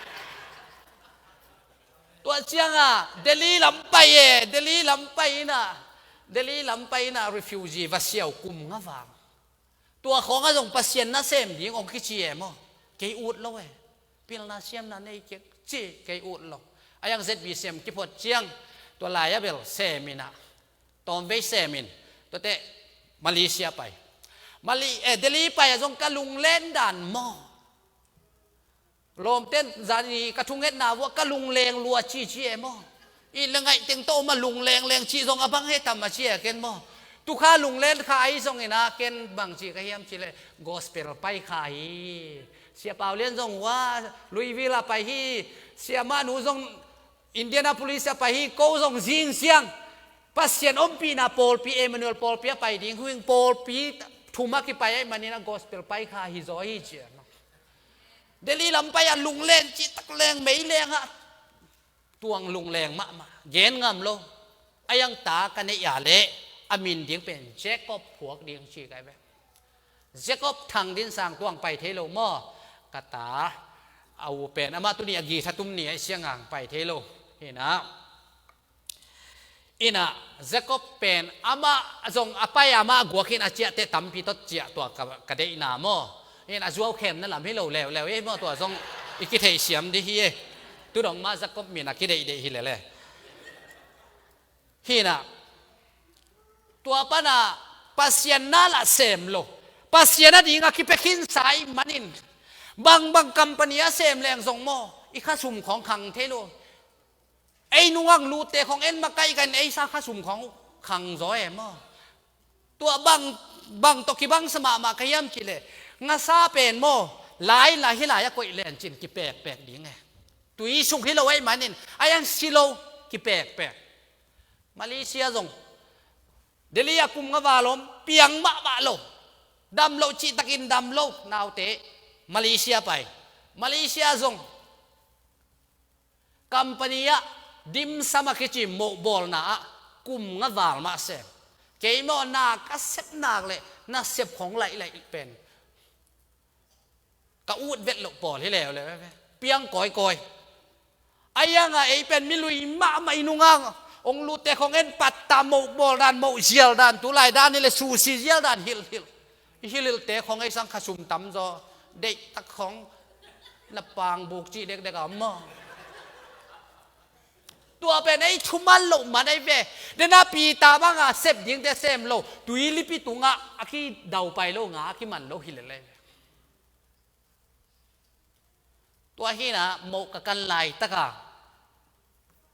Tua cianga Delhi lam pai e, Delhi lam pai ina, Delhi lam pai ina refugee va siau kum nga vang. Tua khawngah zong Pasian nasem ding hong kici e maw? Kei ut lo e. Pilna siamna nei kik ci, kei ut lo. A yang Z B C M kiphot ciang tua lai-ah bel semin ah, tawmvei semin, tuate Malaysia pai. Mali, eh, Delhi pai ah zong ka lunglen dan maw? Lawmten zani ka thungetna vuah ka lungleng lua cici e maw? It le ngaih teng tawh om a lungleng leng cih zong a bang he tam a ci e ken maw? Tukha lunglen kha ahi zongin a ken bang cih ka hiam cih leh gospel pai kha hi. Sia Pau Lian zong hua Louisville a pai hi. Sia Manu zong Indianapolis a pai hi. Ko zong zing siang Pasian ompihna pawlpi, Emmanuel pawlpi a pai ding, huing pawlpi thum a kipai ahih manin a gospel pai kha hi zaw hi ci e maw? Delhi lam pai a lunglen cihtak leng, mei leng ah tuang lungleng mahmah, gen ngam lo. A yang ta ka neih a leh a min ding pen Jacob phuak ding ci kai ve. Jacob Thang Din Sang tuang pai thei lo maw? Ka ta a u pen amah tuni a githa tum ni a i siangang pai thei lo. Hina Ina Jacob pen amah zong a pai amah guakin a ciahte tampi tot ciah tua ka, ka deihna maw? Ina zuau khemna lam hi lo leuleu e maw, tua zong i kitheihsiam dih hi e. Tudong mah Jacob min a kideihdeih hi lele. Hina tua pana Pasian na lah sem lo, Pasian a dinga kipia khinsa ih manin bangbang company a sem leng zong maw, i khasum khawng khang thei lo. Ei nungak lutte khong en makaih kan ei sa khasum khong khang zaw e maw? Tua bang, bang tawh kibangsa mahmah ka hiam cih leh ngasa pen maw, lai lai hi lai a koih lencin kipekpek ding e. Tui suk hi lo ahih manin a yang si lo, kipekpek. Malaysia zong Delhi a kum nga val om, piang mahmah lo. Dam lo cihtakin dam lo naute Malaysia pai. Malaysia zong company ah dimsum a kici mohbawlna ah kum nga val mah sem. Kei maw na ka sep nak leh na sep khong laih laih pen ka ut vet loh pawl hi leuleu e. Piang kawikawi. A yanga ei pen mi lui mahmah i nunga hong lutte khong en patta mohbawl dan, mohzial dan, tulai dan hi le susi zial dan hilhilh. I hilhilhte khong ei sang khasum tamzaw deihtak khong na pangbuk cih dekdek a om maw? Tua pen ei thuman loh man ei ve. Dena pita banga sep dingte sem lo, tuilipi tungah a kidaupai lo nga a kiman lo hi lele. Tua hina moh ka kan laitaka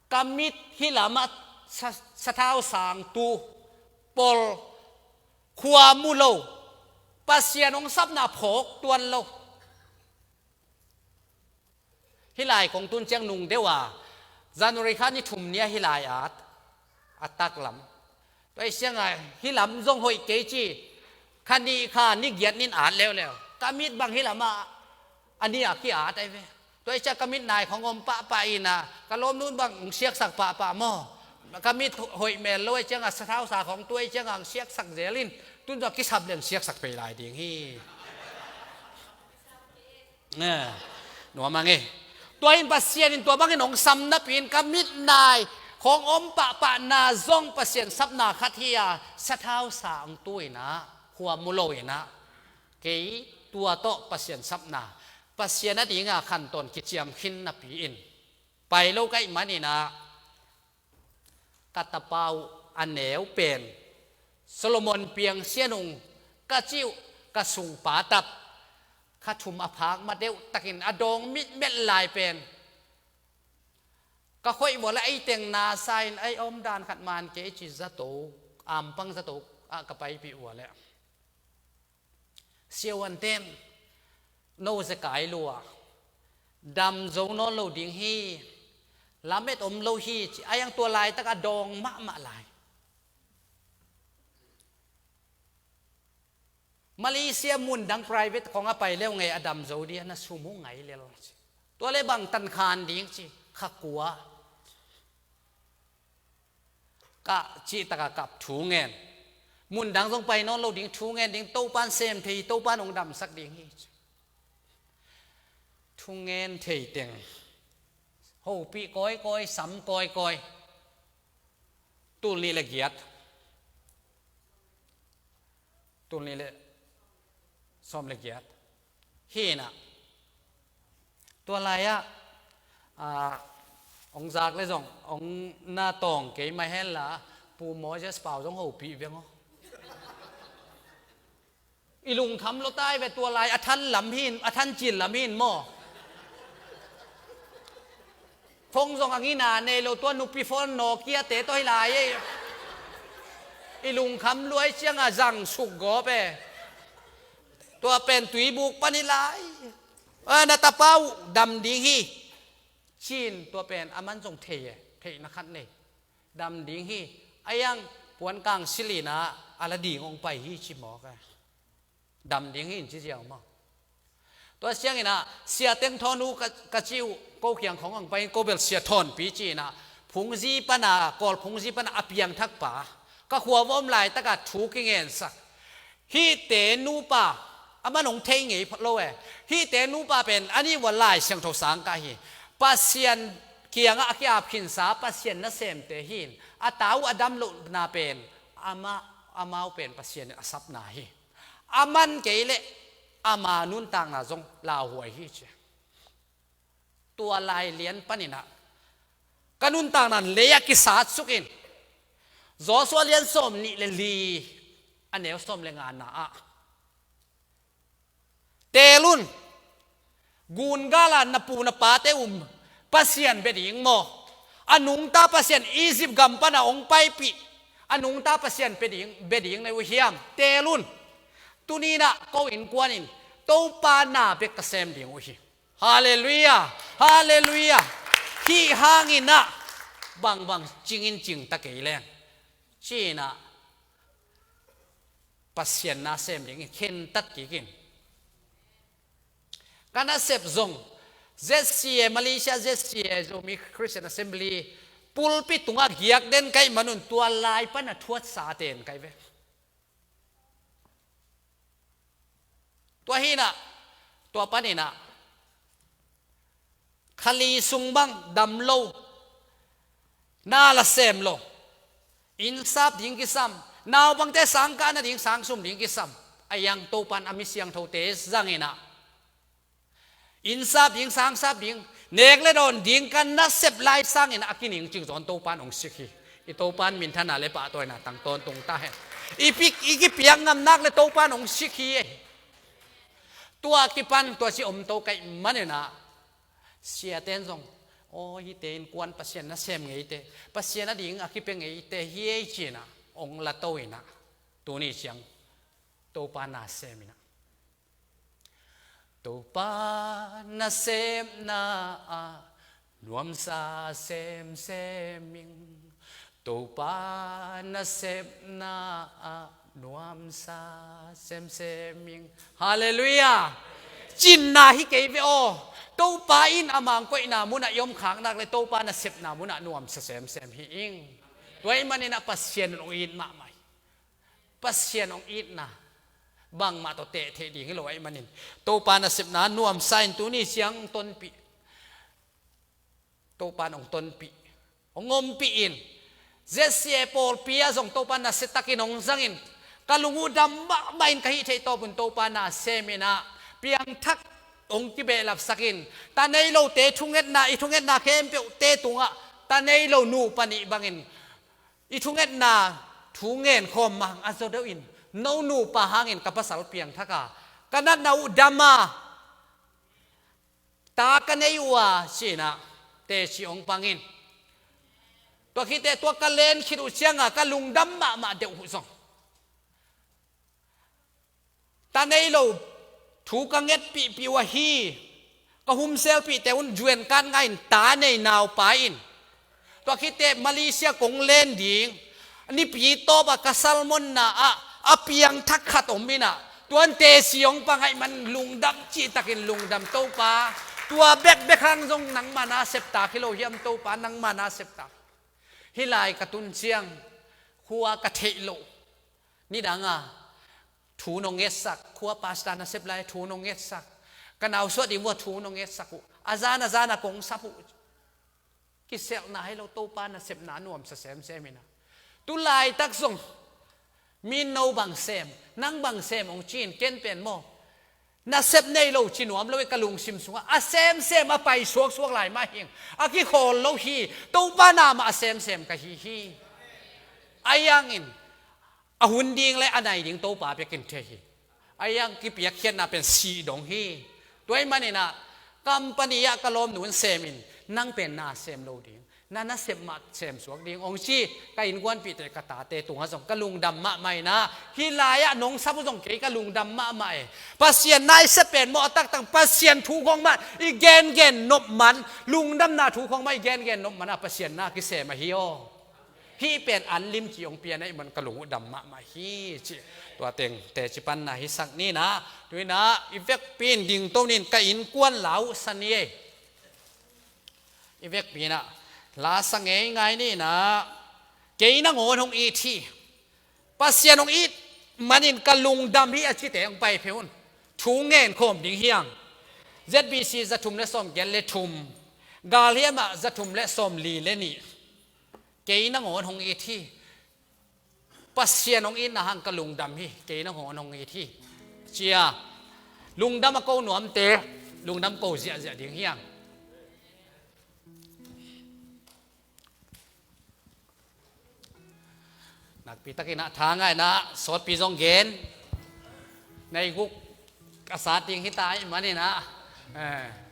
ka mit hi lamah sa, sathau sangtu pol, khua mu lo, Pasian hong sapna phawk tuan lo. Hih lai kong tun ciang nung deuh a January kha ni thum ni-a hih lai at a taklam. Tua ih cianga hih lam zong hoih kei ci, kha nih kha ni giat nin at leuleu. Ka mit bang hih lamah a ni a ki-at ahi ve. Tua ih ciang ka mit nai khong om pahpah ina ka lawmnu bang hong siaksak pahpah maw? Ka mit hoih mel lo ih cianga sathausa khong tua ih cianga hong siaksak zelin tun zong kisap leng siaksak pei lai ding hi. Nuam ang e. Tua in Pasian in tua bangin hong sam napi in ka mit nai khong om pahpahna zong Pasian sapna khat hi-a sathausa hong tu inah, khua mu lo inah, kei tua tawh Pasian sapna, Pasian a dinga khantawn kiciam khin napi in pai lo ka ih man inah, ka tapa uh a neu pen Solomon piang sianung ka cih uh, ka sungpa tap kha thum a phak ma deuh takin a dawng mitmet lai pen ka khoih vua le ei teng nasa in ei om dan khat man kei ci zato, ampang zato ah ka paipih vua le Siavuanten no zekai lua, dam zo nawn lo ding hi, lamet om lo hi ci a, a yang tua laitaka dawng mahmah lai. Malaysia mun dang private khong a pai leu ngei a dam zo dih a, na sum uh ngai lel ci. Tua le bang tan khan ding ci, kha kua. Ka cih taka kap thu ngen. Mun dang zong pai nawn lo ding, thu ngen ding, Topan sem thei hi, Topan hong damsak ding hi. Thu ngen thei teng hopih kawikawi, sam kawikawi. Tul nih le giat. Tul nih le sawm le giat. Hi inah. Tua lai-ah, ah, hong zak le zong, hong na tawng kei mah henla, Pu Moses Pau zong hopih veng aw. I lungkham lua tai ve, tua lai a than lam hi in, a than cin lam hi in maw. Phone zong a ngina nei lo, tua nupi phone Nokia te tawh hi lai ei. I lungkham luai cianga zang suk gawp e. Tua pen tuibuk pan hi lai. A, na tapa uh dam ding hi. Cin tua pen a man zong thei e, theihna khat nei. Dam ding hi. A yang puan kang silina a la ding hong pai hi ci mawk e. Dam ding hi in ci ziau maw. Tua siangin ah, Sia Teng Thawn uh ka, ka ci uh, ko kiang khong ang pai in, ko bel Sia Thawnpi ci inah, phungzi pana, Kawl phungzi pana a piangthak pa, ka khua va om laitaka thu kingensak. Hihte nupa, a man hong thei ngei lo e. Hihte nupa pen, a nih ua Lai Siangtho sang ka hi. Pasian kiangah a kiap khinsa, Pasian nasemte hi in, a ta uh a dam lohna pen, amah, amau pen Pasian in a sapna hi. A man kei leh ama nuntakna zong lauhuai hi ci. Tua lai lian paninah ka nuntakna lei-ah kisatsukin, Joshua lian sawm nih le li, a neu sawm le ngana ah, teel un. Gun gala na pu na pate um Pasian bia ding maw? A nungta Pasian Egypt gam pana hong paipih, a nungta Pasian bia ding, bia ding na uh hiam? Teel un. Tuninah ko innkuanin Topa na bek ka sem ding uh hi. Halleluiah. Halleluiah. Hih hanginah bangbang cingin cingta kei leng, ci-inah Pasian na sem dingin khentat kikin. Ka nasep zong Z C A, Malaysia Z C A, Zomi Christian Assembly pulpit tungah giak den ka hih manun tua lai pana thuatsa ten ka hi ve. Tua hinah, tua paninah kha li sung bang dam lo, na la sem lo, innsap ding kisam, naupangte sangkah nading sangsum ding kisam, a yang Topan a mi siangthote zanginah, innsap ding, sangsap ding, nek le dawn ding ka nasep lai sangin a kiningcing zawn Topan hong sik hi. I Topan minthana le pahtawina tang tawntung ta hen. I pik, i kipiak ngamnak le Topan hong sik hi. Tua kipan tua ci om to ka hih maninah, siaten zong, aw, hihte innkuan Pasian nasem ngeite, Pasian ading a kipia ngeite hi ei ci-inah hong la to inah, tuni ciang Topa na sem inah, Topa nasepna ah nuamsa semsem ing. Topa nasepna ah nuamsa semsem ing. Halleluiah. Cinna hi kei ve aw. Topa in a mangkoihna munah i omkhaknak le Topa nasepna munah nuamsa semsem hi ing. Tua hih maninah Pasian in hong it mahmah hi. Pasian hong itna bangmah tawh tehtheih ding hi lo ahih manin, Topa nasepna nuamsa in tuni ciang hong tonpih, Topa in hong tonpih, hong ompih in, Z C A pawlpi ah zong Topa in nasiatakin hong zangin, ka lung uh dam mahmah in ka hih theih tawpun Topa na sem inah, piangthak hong kibehlapsakin, ta nei lote thungetna, i thungetna khempeuhte tungah ta nei lo nupa nih bangin, i thungetna thu ngen khawm mang a zaw deuhin, no nupa hangin ka pasal piangthak a, ka natna uh dam a, ta ka nei uh a, ci-inah teci hong pangin. Tua khit teh tua ka len khit uh cianga ka lungdam mahmah deuh uh zong, ta nei lo thu ka ngetpihpih uh ahi. Ka humselpihte un juenkan ngai in ta nei naupa in. Tua khite Malaysia kong len ding. Nipi tawpa ka salmonna ah a piangthak khat om inah. Tuan tesi hong pangaih man lungdam cihtakin lungdam Topa. Tua bekbek hang zong nangma na septa khi lo hiam Topa, nangma na septa. Hih lai ka tun ciang khua ka theih loh. Nidanga thu nong ngetsak, khua pastor nasep lai thu nong ngetsak. Ka nausuah ding vua thu nong ngetsak uh. A zan a zan a kong sap uh. Kiselhna hi lo Topa nasepna nuamsa semsem inah. Tu laitak zong min no bang sem, nang bang sem hong ci-in ken pen maw. Nasep nei lo ci nuam lo i ka lungsim sungah a semsem a pai suaksuak lai mah hing. A kikhawl lo hi, Topa na mah a semsem ka hi hi. A yangin a hun ding le a nai ding Topa biakin thei hi. A yang kipiakkhiatna pen sih dong hi. Tua ih maninah company ah ka lawmnu in semin nang pen na sem lo ding, na nasep mah sem suak ding hong ci. Ka innkuanpihte ka tate tungah zong ka lungdam mahmah inah. Hih lai-ah nong sap uh zong kei ka lungdam mahmah e. Pasian na i sep pen maw a taktak Pasian thu khong mah i gengen nop man, lungdamna thu khong mah i gengen nop man a Pasian na kisem ahi aw. Hih pen an limci hong pian ahih man ka lung uh dam mahmah hi ci. Tua teng teci panna hisak ninah. Tuinah i vekpi in dingto nin ka innkuan la uh sa ni ei. I vekpi inah la sa ngeingai ninah. Kei nangawn hong it hi. Pasian hong it manin ka lungdam hi a cite hong pai phe un. Thu ngen khawm ding hiang. Z B C za thum le sawm giat le thum. Galhiam ah za thum le sawm li le nih. Kei nangawn hong it hi. Pasian hong itna hang ka lungdam hi. Kei nangawn hong it hi. Cia lungdam a ko nuamte lungdam ko ziahziah ding hiang. Nakpi takin ah tha ngaina sawtpi zong gen. Nei guk a sa ting hita ih maninah. Eh.